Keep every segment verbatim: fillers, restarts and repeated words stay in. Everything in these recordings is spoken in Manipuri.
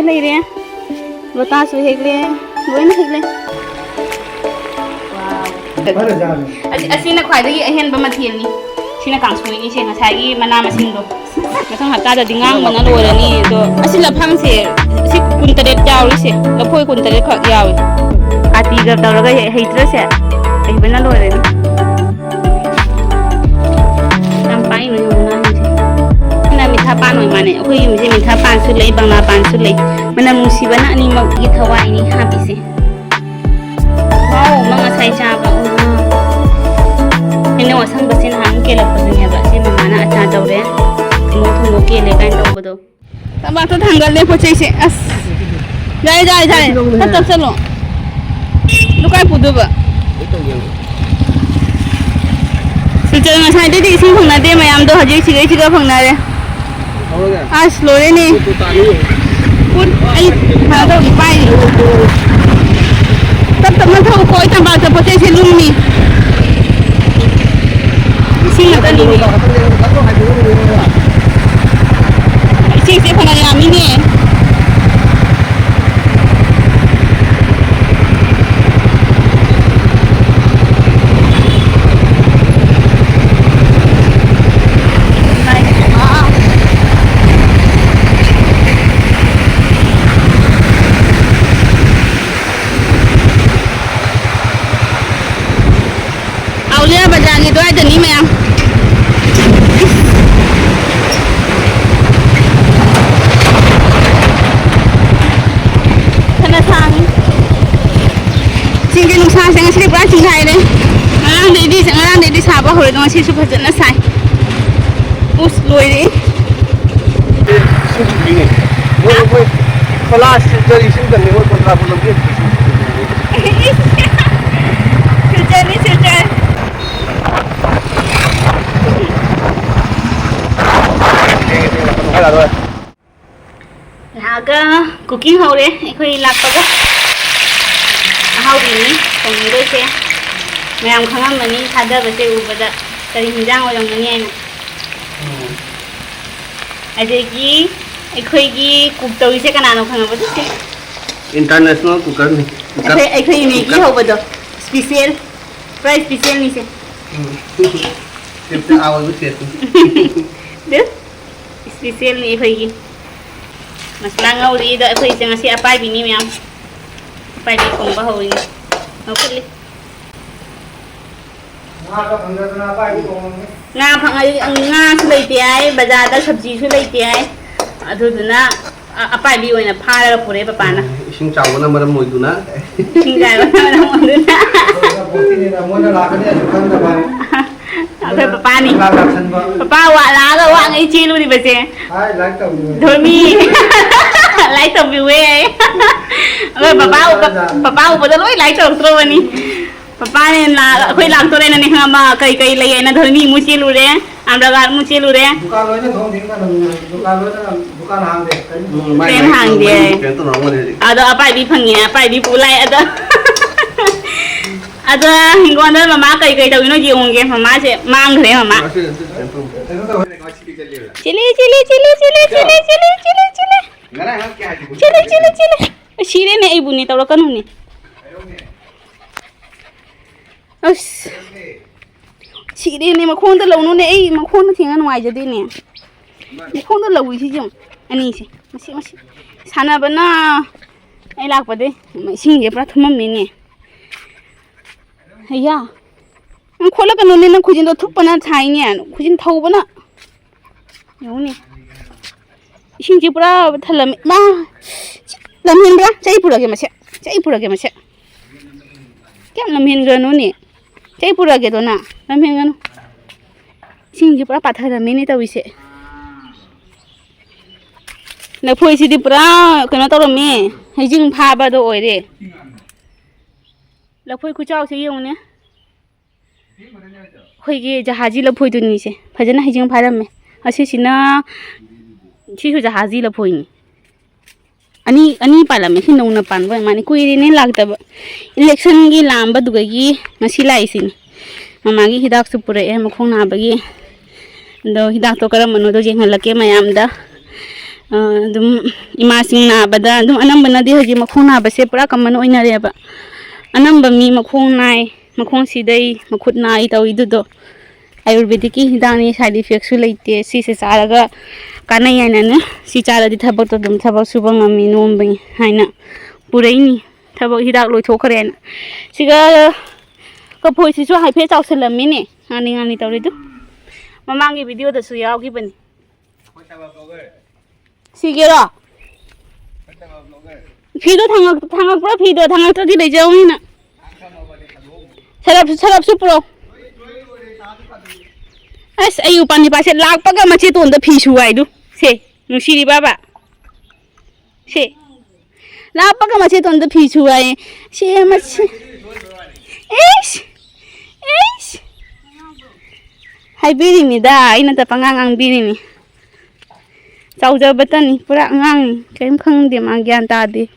ꯂꯩꯔꯦ꯫ ꯂꯣꯇꯥꯁꯨ ꯍꯦꯛꯂꯦ꯫ ꯂꯣꯏꯅ ꯍꯦꯛꯂꯦ꯫ ꯋꯥꯎ꯫ ꯑꯁꯤ, ꯑꯁꯤꯅ ꯈ꯭ꯋꯥꯏꯗꯒꯤ ꯑꯍꯦꯟꯕ ꯃꯊꯦꯜꯅꯤ꯫ ꯁꯤꯅ ꯀꯥꯡꯁꯣꯏꯅꯤꯁꯦ, ꯉꯁꯥꯏꯒꯤ ꯃꯅꯥ ꯃꯁꯤꯡꯗꯣ꯫ ꯃꯊꯪ ꯍꯞꯇꯥꯗꯗꯤ ꯉꯥꯡꯕꯅ ꯂꯣꯏꯔꯅꯤ꯫ ꯑꯗꯣ ꯑꯁꯤ ꯂꯐꯝꯁꯦ, ꯁꯤ ꯀꯨꯟꯇꯔꯦꯠ ꯌꯥꯎꯔꯤꯁꯦ, ꯂꯐꯣꯏ ꯀꯨꯟꯇꯔꯦꯠ ꯈꯛ ꯌꯥꯎꯏ꯫ ꯑꯥꯇꯤꯒ ꯇꯧꯔꯒ ꯍꯦ-, ꯍꯩꯇ꯭ꯔꯁꯦ, ꯍꯩꯕꯅ ꯂꯣꯏꯔꯅꯤ꯫ ꯌꯥꯝ ꯄꯥꯏꯅꯣ ꯌꯦꯡꯉꯣ ꯉꯥꯡꯉꯤꯁꯦ꯫ ꯁꯤꯅ ꯃꯤꯊꯥ ꯄꯥꯟ ꯑꯣꯏ ꯃꯥꯅꯦ꯫ ꯑꯩꯈꯣꯏ ꯌꯨꯝꯁꯦ ꯃꯤꯊꯥ ꯄꯥꯟꯁꯨ ꯂꯩ, ꯕꯪꯂꯥ ꯄꯥꯟꯁꯨ ꯂꯩ꯫ ꯃꯅꯝ ꯅꯨꯡꯁꯤꯕꯅ ꯑꯅꯤꯃꯛꯀꯤ ꯊꯋꯥꯏꯅꯤ ꯍꯥꯞꯄꯤꯁꯦ꯫ ꯋꯥꯎ, ꯑꯃ ꯉꯁꯥꯏ ꯆꯥꯕ꯫ ꯎꯝ꯫ ꯍꯩꯅꯧ ꯑꯁꯪꯕꯁꯦ ꯅꯍꯥꯟꯃꯨꯛ ꯀꯦꯜꯂꯛꯄꯗꯨꯅꯦꯕ꯫ ꯁꯤ ꯃꯃꯥꯅ ꯑꯆꯥꯔ ꯇꯧꯔꯦ꯫ ꯊꯨꯝꯃꯣꯛ ꯊꯨꯝꯃꯣꯛ ꯀꯦꯜꯂꯦ ꯀꯥꯏꯅ ꯇꯧꯕꯗꯣ꯫ ꯇꯝꯄꯥꯛꯇ ꯊꯥꯡꯒꯠꯂꯦ ꯄꯣꯠ ꯆꯩꯁꯦ꯫ ꯑꯁ꯫ ꯌꯥꯔꯦ, ꯌꯥꯔꯦ, ꯌꯥꯔꯦ꯫ ꯇꯞ ꯇꯞ ꯆꯠꯂꯣ꯫ ꯑꯗꯨ ꯀꯥꯏ ꯄꯨꯗꯣꯏꯕ? ꯁꯤꯜꯆꯔ ꯉꯁꯥꯏꯗꯩꯗꯤ ꯏꯁꯤꯡ ꯐꯪꯅꯗꯦ ꯃꯌꯥꯝꯗꯣ, ꯍꯧꯖꯤꯛ ꯁꯤꯒꯩ ꯁꯤꯒ ꯐꯪꯅꯔꯦ꯫ ꯑꯁ, ꯂꯣꯏꯔꯦꯅꯦ꯫ ꯄꯣꯠ ꯑꯩ ꯀꯩꯅꯣ ꯇꯧꯔꯤ, ꯄꯥꯏꯔꯤ꯫ ꯇꯞ ꯇꯞꯅ ꯊꯧꯀꯣ, ꯑꯩ ꯇꯝꯄꯥꯛꯇ ꯄꯣꯠ ꯆꯩꯁꯦ ꯂꯨꯝꯃꯤ꯫ ꯏꯁꯤꯡ ꯉꯥꯛꯇꯅꯤꯅꯦ꯫ ꯏꯁꯤꯡꯁꯦ ꯐꯅ ꯌꯥꯝꯃꯤꯅꯦ꯫ ꯑꯧꯂꯤꯌꯥ ꯕꯖꯥꯔꯒꯤ ꯑꯗꯨꯋꯥꯏꯗꯅꯤ ꯃꯌꯥꯝ꯫ ꯐꯅ ꯁꯥꯡꯉꯤ꯫ ꯆꯤꯡꯒꯤ ꯅꯨꯡꯁꯥꯁꯦ ꯉꯁꯤꯗꯤ ꯄꯨꯔꯥ ꯆꯤꯡꯈꯥꯏꯔꯦ꯫ ꯉꯔꯥꯡꯗꯩꯗꯤ, ꯉꯔꯥꯡꯗꯩꯗꯤ ꯁꯥꯕ ꯍꯧꯔꯦ, ꯑꯗꯣ ꯉꯁꯤꯁꯨ ꯐꯖꯅ ꯁꯥꯏ꯫ ꯎꯁ, ꯂꯣꯏꯔꯦ꯫ ꯁꯤꯡ ꯄꯨꯈ꯭ꯔꯤꯅꯦ꯫ ꯃꯣꯏ, ꯃꯣꯏ ꯀꯣꯏꯂꯥꯁ ꯆꯠꯂꯤ, ꯁꯤꯡ ꯆꯜꯂꯤ, ꯃꯣꯏ ꯀꯣꯟꯊꯥ ꯄꯣꯂꯝꯒꯤ꯫ ꯁꯤꯜꯆꯔꯅꯤ, ꯁꯤꯜꯆꯔ꯫ ꯂꯥꯛꯑꯒ cooking ꯍꯧꯔꯦ ꯑꯩꯈꯣꯏ ꯂꯥꯛꯄꯒ꯫ ꯑꯍꯥꯎꯕꯤꯅꯤ ꯊꯣꯡꯗꯣꯏꯁꯦ꯫ ꯃꯌꯥꯝ ꯈꯪꯉꯝꯃꯅꯤ ꯊꯥꯗꯕꯁꯦ ꯎꯕꯗ ꯀꯔꯤ ꯍꯤꯟꯖꯥꯡ ꯑꯣꯏꯔꯝꯒꯅꯤ ꯍꯥꯏꯅ꯫ ꯑꯗꯒꯤ ꯑꯩꯈꯣꯏꯒꯤ ꯀꯨꯛ ꯇꯧꯔꯤꯁꯦ ꯀꯅꯥꯅꯣ ꯈꯪꯉꯕ? ꯁꯤꯁꯦ꯫ ꯏꯟꯇꯔꯅꯦꯁꯅꯦꯜ ꯀꯨꯀꯔꯅꯤ꯫ ꯑꯩꯈꯣꯏ, ꯑꯩꯈꯣꯏ ꯃꯦꯒꯤ ꯀꯨꯀꯔ꯫ ꯍꯧꯕꯗꯣ ꯏꯁꯄꯤꯁꯦꯜ, ꯄꯨꯔꯥ ꯏꯁꯄꯤꯁꯦꯜꯅꯤꯁꯦ꯫ ꯎꯝ꯫ ꯆꯦꯞꯇ ꯑꯥ ꯑꯣꯏꯕ ꯆꯦꯞꯇ꯫ ꯑꯗꯨ ꯏꯁꯄꯤꯁꯦꯜꯅꯤ ꯑꯩꯈꯣꯏꯒꯤ꯫ ꯃꯁꯂꯥ ꯉꯧꯔꯤ꯫ ꯑꯗꯣ ꯑꯩꯈꯣꯏꯁꯦ ꯉꯁꯤ ꯑꯄꯥꯏꯕꯤꯅꯤ ꯃꯌꯥꯝ꯫ ꯑꯄꯥꯏꯕꯤ ꯊꯣꯡꯕ ꯍꯧꯔꯤꯅꯤ꯫ ꯉꯧꯈꯠꯂꯤ꯫ ꯉꯥ ꯈꯔ ꯐꯪꯗꯗꯅ ꯑꯄꯥꯏꯕꯤ ꯊꯣꯡꯉꯝꯅꯤ꯫ ꯉꯥ ꯐꯪ-, ꯉꯥꯁꯨ ꯂꯩꯇꯦ ꯍꯥꯏ, ꯕꯖꯥꯔꯗ ꯁꯕꯖꯤꯁꯨ ꯂꯩꯇꯦ ꯍꯥꯏ꯫ ꯑꯗꯨꯗꯨꯅ ꯑ-, ꯑꯄꯥꯏꯕꯤ ꯑꯣꯏꯅ ꯐꯥꯔꯒ ꯄꯨꯔꯛꯑꯦ ꯄꯄꯥꯅ꯫ ꯎꯝ, ꯏꯁꯤꯡ ꯆꯥꯎꯕꯅ ꯃꯔꯝ ꯑꯣꯏꯗꯨꯅ꯫ ꯏꯁꯤꯡ ꯆꯥꯏꯕꯅ ꯃꯔꯝ ꯑꯣꯏꯗꯨꯅ꯫ ꯃꯣꯏꯅ ꯂꯥꯛꯀꯅꯤ ꯍꯥꯏꯁꯨ ꯈꯪꯗꯕ꯫ ꯑꯩꯈꯣꯏ ꯄꯄꯥꯅꯤ꯫ ꯂꯥꯛ ꯂꯥꯛꯁꯟꯕ꯫ ꯄꯄꯥ ꯋꯥ ꯂꯥꯛꯑꯒ ꯋꯥꯉꯩ ꯆꯦꯜꯂꯨꯔꯤꯕꯁꯦ꯫ ꯍꯥꯏ, ꯂꯥꯏꯔꯤꯛ ꯇꯧꯕꯤꯌꯨ꯫ ꯙꯣꯔꯃꯤ꯫ ꯂꯥꯏꯔꯤꯛ ꯇꯧꯕꯤꯌꯨꯍꯦ꯫ ꯑꯩꯈꯣꯏ ꯄꯄꯥ ꯎꯕ-, ꯄꯄꯥ ꯎꯕꯗ ꯂꯣꯏ ꯂꯥꯏꯔꯤꯛ ꯇꯧꯔꯛꯇ꯭ꯔꯣꯕꯅꯤ꯫ ꯄꯄꯥꯅꯦ ꯂꯥꯛ-, ꯑꯩꯈꯣꯏ ꯂꯥꯛꯇꯣꯔꯦꯅꯅꯦ ꯈꯪꯉꯕ, ꯀꯩ ꯀꯩ ꯂꯩ ꯍꯥꯏꯅ ꯙꯣꯔꯃꯤ ꯑꯃꯨꯛ ꯆꯦꯜꯂꯨꯔꯦ, ꯑꯝꯔꯒꯥꯟ ꯑꯃꯨꯛ ꯆꯦꯜꯂꯨꯔꯦ꯫ ꯗꯨꯀꯥꯟ ꯂꯣꯏꯅ ꯊꯣꯡ ꯊꯤꯡ ꯊꯝꯃꯤꯅꯦ꯫ ꯗꯨꯀꯥꯟ ꯂꯣꯏꯅ ꯗꯨꯀꯥꯟ ꯍꯥꯡꯗꯦ꯫ ꯀꯔꯤꯝ ꯎꯝ, ꯃꯥꯏ ꯀꯩꯝ ꯃꯥꯏ ꯍꯥꯡꯗꯦ꯫ ꯃꯥꯏ ꯀꯩꯅꯣ ꯇꯧꯅꯔꯝꯒꯅꯤ ꯍꯧꯖꯤꯛ꯫ ꯑꯗꯣ ꯑꯄꯥꯏꯕꯤ ꯐꯪꯉꯦ, ꯑꯄꯥꯏꯕꯤ ꯄꯨ ꯂꯥꯛꯑꯦ꯫ ꯑꯗꯣ, ꯑꯗꯣ ꯍꯤꯡꯒꯣꯜꯗ ꯃꯃꯥ ꯀꯩ ꯀꯩ ꯇꯧꯔꯤꯅꯣ ꯌꯦꯡꯉꯨꯒꯦ꯫ ꯃꯃꯥꯁꯦ ꯃꯥꯡꯈ꯭ꯔꯦ, ꯃꯃꯥ꯫ ꯉꯁꯤ ꯑꯝꯇ ꯀꯩꯅꯣ ꯇꯧ-, ꯉꯁꯤꯗꯤ ꯆꯠꯂꯦꯕ꯫ Chilli, chilli, chilli. ꯉꯔꯥꯡ ꯅꯪ ꯀꯌꯥ ꯍꯥꯏꯒꯦ? Chilli, chilli, chilli. ꯑꯁ, ꯁꯤꯔꯦꯅꯦ ꯑꯩꯕꯨꯅꯦ, ꯇꯧꯔꯛꯀꯅꯨꯅꯦ꯫ ꯑꯁ꯫ ꯁꯤꯔꯦꯅꯦ, ꯃꯈꯣꯡꯗ ꯂꯧꯅꯨꯅꯦ, ꯑꯩ ꯃꯈꯣꯡꯗ ꯊꯦꯡꯉ ꯅꯨꯡꯉꯥꯏꯖꯗꯦꯅꯦ꯫ ꯃꯈꯣꯡꯗ ꯂꯧꯏꯁꯤ ꯌꯦꯡꯉꯨ, ꯑꯅꯤꯁꯦ꯫ ꯃꯁꯤ, ꯃꯁꯤ꯫ ꯁꯥꯟꯅꯕꯅ ꯑꯩ ꯂꯥꯛꯄꯗꯩ ꯏꯁꯤꯡꯁꯦ ꯄꯨꯔꯥ ꯊꯨꯝꯃꯝꯃꯦꯅꯦ꯫ ꯑꯌꯥ꯫ ꯅꯪ ꯈꯣꯠꯂꯛꯀꯅꯨꯅꯦ, ꯅꯪ ꯈꯨꯖꯤꯟꯗꯣ ꯊꯨꯞꯄꯅ ꯁꯥꯏꯅꯦ, ꯈꯨꯖꯤꯟ ꯊꯧꯕꯅ꯫ ꯌꯦꯡꯉꯨꯅꯦ꯫ ꯏꯁꯤꯡꯁꯦ ꯄꯨꯔꯥ ꯊꯜꯂꯝꯃꯦ꯫ ꯃꯥ! ꯂꯝꯍꯦꯟꯕ꯭ꯔꯥ? ꯆꯩ ꯄꯨꯔꯛꯑꯒꯦ ꯃꯁꯦ꯫ ꯆꯩ ꯄꯨꯔꯛꯑꯒꯦ ꯃꯁꯦ꯫ ꯀꯌꯥꯝ ꯂꯝꯍꯦꯟꯈ꯭ꯔꯅꯣꯅꯦ? ꯆꯩ ꯄꯨꯔꯛꯑꯒꯦꯗꯣ ꯅꯪ꯫ ꯂꯝꯍꯦꯟꯒꯅꯨ꯫ ꯏꯁꯤꯡꯁꯦ ꯄꯨꯔꯥ ꯄꯥꯊꯔꯝꯃꯦꯅꯦ ꯇꯧꯔꯤꯁꯦ꯫ ꯂꯐꯣꯏꯁꯤꯗꯤ ꯄꯨꯔꯥ ꯀꯩꯅꯣ ꯇꯧꯔꯝꯃꯦ꯫ ꯍꯩꯖꯤꯡ ꯐꯥꯕꯗꯣ ꯑꯣꯏꯔꯦ꯫ ꯂꯐꯣꯏ ꯈꯨꯆꯥꯎꯁꯦ ꯌꯦꯡꯉꯨꯅꯦ꯫ ꯑꯩꯈꯣꯏꯒꯤ ꯖꯍꯥꯖꯤ ꯂꯐꯣꯏꯗꯨꯅꯤꯁꯦ꯫ ꯐꯖꯅ ꯍꯩꯖꯤꯡ ꯐꯥꯔꯝꯃꯦ꯫ ꯑꯁꯤꯁꯤꯅ, ꯁꯤꯁꯨ ꯖꯍꯥꯖꯤ ꯂꯐꯣꯏꯅꯤ꯫ ꯑꯅꯤ, ꯑꯅꯤ ꯄꯥꯜꯂꯝꯃꯦ꯫ ꯁꯤ ꯅꯧꯅ ꯄꯥꯟꯕ ꯑꯣꯏꯔ ꯃꯥꯜꯂꯦ꯫ ꯀꯨꯏꯔꯦꯅꯦ ꯂꯥꯛꯇꯕ꯫ ꯏꯂꯦꯛꯁꯟꯒꯤ ꯂꯥꯝꯕꯗꯨꯗꯒꯤ ꯉꯁꯤ ꯂꯥꯛꯏꯁꯤꯅꯤ꯫ ꯃꯃꯥꯒꯤ ꯍꯤꯗꯥꯛꯁꯨ ꯄꯨꯔꯛꯑꯦ ꯃꯈꯣꯡ ꯅꯥꯕꯒꯤ꯫ ꯑꯗꯣ ꯍꯤꯗꯥꯛꯇꯣ ꯀꯔꯝꯕꯅꯣꯗꯣ ꯌꯦꯡꯍꯜꯂꯛꯀꯦ ꯃꯌꯥꯝꯗ꯫ ꯑ, ꯑꯗꯨꯝ ꯏꯃꯥꯁꯤꯡ ꯅꯥꯕꯗ ꯑꯗꯨꯝ ꯑꯅꯝꯕꯅꯗꯤ ꯍꯧꯖꯤꯛ ꯃꯈꯣꯡ ꯅꯥꯕꯁꯦ ꯄꯨꯔꯥ ꯀꯃꯟ ꯑꯣꯏꯅꯔꯦꯕ꯫ ꯑꯅꯝꯕ ꯃꯤ ꯃꯈꯣꯡ ꯅꯥꯏ, ꯃꯈꯣꯡ ꯁꯤꯗꯩ, ꯃꯈꯨꯠ ꯅꯥꯏ ꯇꯧꯏꯗꯨꯗꯣ꯫ ꯑꯌꯨꯔꯕꯦꯗꯤꯛꯀꯤ ꯍꯤꯗꯥꯛꯅꯤ, ꯁꯥꯏꯠ ꯏꯐꯦꯛꯁꯨ ꯂꯩꯇꯦ, ꯁꯤꯁꯦ ꯆꯥꯔꯒ ꯀꯥꯟꯅꯩ ꯍꯥꯏꯅꯅꯦ꯫ ꯁꯤ ꯆꯥꯔꯗꯤ ꯊꯕꯛꯇꯣ ꯑꯗꯨꯝ ꯊꯕꯛ ꯁꯨꯕ ꯉꯝꯃꯤ, ꯅꯣꯝꯕꯅꯤ ꯍꯥꯏꯅ ꯄꯨꯔꯛꯏꯅꯤ꯫ ꯊꯕꯛ ꯍꯤꯗꯥꯛ ꯂꯣꯏꯊꯣꯛꯈ꯭ꯔꯦꯅ꯫ ꯁꯤꯒ ꯀꯐꯣꯏꯁꯤꯁꯨ ꯍꯥꯏꯐꯦꯠ ꯆꯥꯎꯁꯜꯂꯝꯃꯤꯅꯦ, ꯉꯥꯡꯂꯤ ꯉꯥꯡꯂꯤ ꯇꯧꯔꯤꯗꯨ꯫ ꯃꯃꯥꯡꯒꯤ ꯚꯤꯗꯤꯑꯣꯗꯁꯨ ꯌꯥꯎꯈꯤꯕꯅꯤ꯫ ꯁꯤꯒꯦꯔꯣ? ꯐꯤꯗꯣ ꯊꯥꯡꯉꯛ-, ꯊꯥꯡꯉꯛꯄ꯭ꯔꯣ? ꯐꯤꯗꯣ ꯊꯥꯡꯉꯛꯇ꯭ꯔꯗꯤ ꯂꯩꯖꯧꯅꯤꯅ꯫ ꯁꯔꯞ, ꯁꯔꯞꯁꯨ ꯄꯨꯔꯛꯑꯣ꯫ ꯑꯁ, ꯑꯩ ꯎꯄꯥꯟ ꯅꯤꯄꯥꯁꯦ ꯂꯥꯛꯄꯒ ꯃꯆꯦꯇꯣꯟꯗ ꯐꯤ ꯁꯨ ꯍꯥꯏꯗꯨ꯫ ꯁꯦ, ꯅꯨꯡꯁꯤꯔꯤꯕꯕ? ꯁꯦ, ꯂꯥꯛꯄꯒ ꯃꯆꯦꯇꯣꯟꯗ ꯐꯤ ꯁꯨ ꯍꯥꯏꯌꯦ꯫ ꯁꯦ, ꯃꯁꯤ꯫ ꯏꯁ! ꯏꯁ! ꯍꯥꯏꯕꯤꯔꯤꯅꯤꯗ, ꯑꯩꯅ ꯇ ꯄꯉꯥꯡ ꯉꯥꯡꯕꯤꯔꯤꯅꯤ꯫ ꯆꯥꯎꯖꯕꯇꯅꯤ, ꯄꯨꯔꯥ ꯑꯉꯥꯡꯅꯤ, ꯀꯔꯤꯝ ꯈꯪꯗꯦ, ꯃꯥ ꯒ꯭ꯌꯥꯟ ꯇꯥꯗꯦ꯫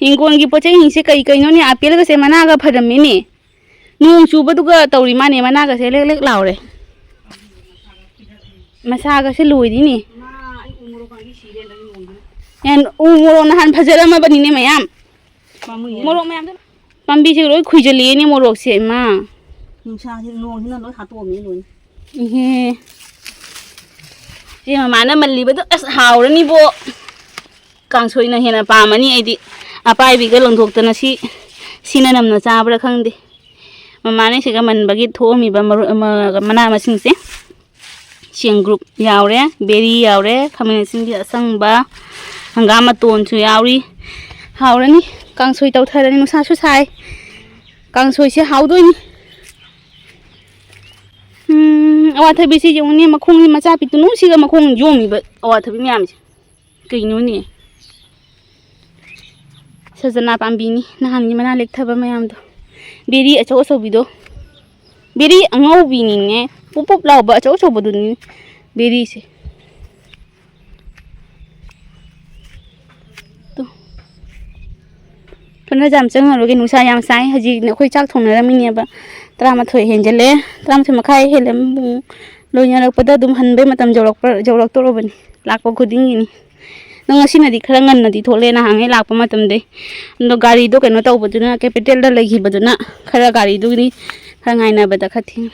ꯍꯤꯡꯒꯣꯜꯒꯤ ꯄꯣꯠ ꯆꯩꯁꯤꯡꯁꯦ ꯀꯩ ꯀꯩꯅꯣꯅꯦ? ꯑꯥꯄꯦꯜꯒꯁꯦ ꯃꯅꯥꯒ ꯐꯔꯝꯃꯤꯅꯦ꯫ ꯅꯣꯡ ꯆꯨꯕꯗꯨꯒ ꯇꯧꯔꯤ ꯃꯥꯅꯦ, ꯃꯅꯥꯒꯁꯦ ꯂꯦꯛ ꯂꯦꯛ ꯂꯥꯎꯔꯦ꯫ ꯃꯁꯥꯒꯁꯦ ꯂꯣꯏꯔꯤꯅꯦ꯫ ꯃꯥ, ꯑꯩ ꯎ ꯃꯣꯔꯣꯛ ꯄꯥꯝꯕꯤ ꯁꯤꯔꯦ ꯍꯟꯗꯛ ꯅꯣꯡꯁꯤꯅ꯫ ꯑꯦ, ꯎ ꯃꯣꯔꯣꯛ ꯅꯍꯥꯟ ꯐꯖꯔꯝꯃꯕꯅꯤꯅꯦ ꯃꯌꯥꯝ꯫ ꯄꯥꯝꯃꯨꯏꯌꯦ꯫ ꯃꯣꯔꯣꯛ ꯃꯌꯥꯝꯗꯣ ꯄꯥꯝꯕꯤꯁꯦ ꯂꯣꯏ ꯈꯨꯏꯖꯜꯂꯛꯑꯦꯅꯦ ꯃꯣꯔꯣꯛꯁꯦ, ꯏꯃꯥ꯫ ꯅꯨꯡꯁꯥꯁꯤ, ꯅꯣꯡꯁꯤꯅ ꯂꯣꯏ ꯍꯥꯠꯇꯣꯛꯑꯝꯃꯦ ꯂꯣꯏꯅ꯫ ꯏꯍꯦ꯫ ꯁꯤ ꯃꯃꯥꯅ ꯃꯜꯂꯤꯕꯗꯣ ꯑꯁ ꯍꯥꯎꯔꯅꯤꯕꯣ꯫ ꯀꯥꯡꯁꯣꯏꯅ ꯍꯦꯟꯅ ꯄꯥꯝꯃꯅꯤ ꯑꯩꯗꯤ꯫ ꯑꯄꯥꯏꯕꯤꯒ ꯂꯪꯊꯣꯛꯇꯅ ꯁꯤ, ꯁꯤꯅ ꯅꯝꯅ ꯆꯥꯕ꯭ꯔꯥ ꯈꯪꯗꯦ꯫ ꯃꯃꯥꯅ ꯁꯤꯒ ꯃꯟꯕꯒꯤ ꯊꯣꯛꯑꯝꯃꯤꯕ ꯃꯔꯨ-, ꯑꯃ-, ꯃꯅꯥ ꯃꯁꯤꯡꯁꯦ꯫ ꯆꯦꯡꯒ꯭ꯔꯨꯞ ꯌꯥꯎꯔꯦ, ꯕꯦꯔꯤ ꯌꯥꯎꯔꯦ, ꯈꯥꯃꯦꯟ ꯑꯁꯤꯟꯕꯤ ꯑꯁꯪꯕ, ꯍꯪꯒꯥꯝ ꯃꯇꯣꯟꯁꯨ ꯌꯥꯎꯔꯤ꯫ ꯍꯥꯎꯔꯅꯤ, ꯀꯥꯡꯁꯣꯏ ꯇꯧꯊꯔꯅꯤ, ꯅꯨꯡꯁꯥꯁꯨ ꯁꯥꯏ꯫ ꯀꯥꯡꯁꯣꯏꯁꯦ ꯍꯥꯎꯗꯣꯏꯅꯤ꯫ ꯎꯝ, ꯑꯋꯥꯊꯕꯤꯁꯤ ꯌꯦꯡꯉꯨꯅꯦ, ꯃꯈꯣꯡꯁꯤ ꯃꯆꯥ ꯄꯤꯛꯇꯨꯅꯨ ꯁꯤꯒ ꯃꯈꯣꯡ ꯌꯣꯝꯃꯤꯕ ꯑꯋꯥꯊꯕꯤ ꯃꯌꯥꯝꯁꯦ꯫ ꯀꯩꯅꯣꯅꯦ? ꯁꯖꯅꯥ ꯄꯥꯝꯕꯤꯅꯤ, ꯅꯍꯥꯟꯒꯤ ꯃꯅꯥ ꯂꯦꯛꯊꯕ ꯃꯌꯥꯝꯗꯣ꯫ ꯕꯦꯔꯤ ꯑꯆꯧ ꯑꯆꯧꯕꯤꯗꯣ꯫ ꯕꯦꯔꯤ ꯑꯉꯧꯕꯤꯅꯤꯅꯦ꯫ ꯄꯨꯞ ꯄꯨꯞ ꯂꯥꯎꯕ ꯑꯆꯧ ꯑꯆꯧꯕꯗꯨꯅꯤ ꯕꯦꯔꯤꯁꯦ꯫ ꯇꯨ꯫ ꯐꯨꯅꯖꯥꯝ ꯆꯪꯉꯔꯣꯏꯒꯦ, ꯅꯨꯡꯁꯥ ꯌꯥꯝ ꯁꯥꯏ꯫ ꯍꯧꯖꯤꯛ ꯑꯩꯈꯣꯏ ꯆꯥꯛ ꯊꯣꯡꯅꯔꯝꯃꯤꯅꯦꯕ, ꯇꯔꯥꯃꯥꯊꯣꯏ ꯍꯦꯟꯖꯜꯂꯦ, ꯇꯔꯥꯃꯥꯊꯣꯏ ꯃꯈꯥꯏ ꯍꯦꯜꯂꯦ꯫ ꯄꯨꯡ ꯂꯣꯏꯅꯔꯛꯄꯗ ꯑꯗꯨꯝ ꯍꯟꯕꯩ ꯃꯇꯝ ꯌꯧꯔꯛꯄ, ꯌꯧꯔꯛꯇꯣꯔꯕꯅꯤ꯫ ꯂꯥꯛꯄ ꯈꯨꯗꯤꯡꯒꯤꯅꯤ꯫ ꯅꯪ ꯉꯁꯤꯅꯗꯤ ꯈꯔ ꯉꯟꯅꯗꯤ ꯊꯣꯛꯂꯦ, ꯅꯍꯥꯟꯉꯩ ꯂꯥꯛꯄ ꯃꯇꯝꯗꯩ꯫ ꯑꯗꯣ ꯒꯥꯔꯤꯗꯣ ꯀꯩꯅꯣ ꯇꯧꯕꯗꯨꯅ, ꯀꯦꯄꯤꯇꯦꯜꯗ ꯂꯩꯈꯤꯕꯗꯨꯅ ꯈꯔ ꯒꯥꯔꯤꯗꯨꯒꯤꯗꯤ ꯈꯔ ꯉꯥꯏꯅꯕꯗ ꯈꯔ ꯊꯦꯡꯉꯦ꯫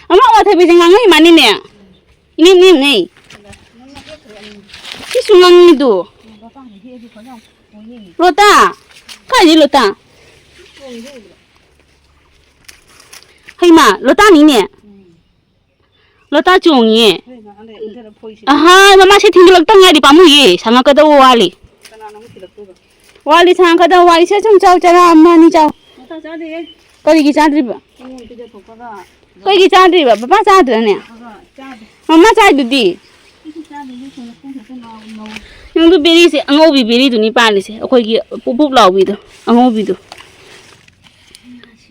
ꯑꯃ ꯑꯋꯥꯊꯕꯤꯁꯦ ꯉꯥꯡꯉꯛꯏ ꯃꯥꯅꯤꯅꯦ꯫ ꯏꯅꯦꯝ ꯅꯦꯝꯉꯩ꯫ ꯁꯤꯁꯨ ꯉꯥꯡꯉꯤꯗꯨ꯫ ꯂꯣꯇꯥ! ꯀꯥꯏꯗꯩ ꯂꯣꯇꯥ? ꯍꯩꯃꯥ, ꯂꯣꯇꯥꯅꯤꯅꯦ꯫ ꯂꯣꯇꯥ ꯆꯣꯡꯉꯤꯌꯦ꯫ ꯑꯍꯥ, ꯃꯃꯥꯁꯦ ꯊꯤꯟꯒꯠꯂꯛꯇ ꯉꯥꯏꯔꯤ, ꯄꯥꯝꯃꯨꯏꯌꯦ꯫ ꯁꯪꯉꯛꯀꯗꯧꯕ ꯋꯥꯠꯂꯤ꯫ ꯋꯥꯠꯂꯤ, ꯁꯪꯉꯛꯀꯗꯧꯕ ꯋꯥꯠꯂꯤ꯫ ꯁꯦ, ꯁꯨꯝ ꯆꯥꯎ, ꯆꯔꯥ ꯑꯃ ꯑꯅꯤ ꯆꯥꯎ꯫ ꯀꯔꯤꯒꯤ ꯆꯥꯗ꯭ꯔꯤꯕ? ꯀꯩꯒꯤ ꯆꯥꯗ꯭ꯔꯤꯕ? ꯄꯄꯥ ꯆꯥꯗ꯭ꯔꯅꯦ? ꯃꯃꯥ ꯆꯥꯏꯗꯨꯗꯤ꯫ ꯅꯪꯗꯨ ꯕꯦꯔꯤꯁꯦ, ꯑꯉꯧꯕꯤ ꯕꯦꯔꯤꯗꯨꯅꯤ ꯄꯥꯜꯂꯤꯁꯦ, ꯑꯩꯈꯣꯏꯒꯤ ꯄꯨꯞ ꯄꯨꯞ ꯂꯥꯎꯕꯤꯗꯣ, ꯑꯉꯧꯕꯤꯗꯣ꯫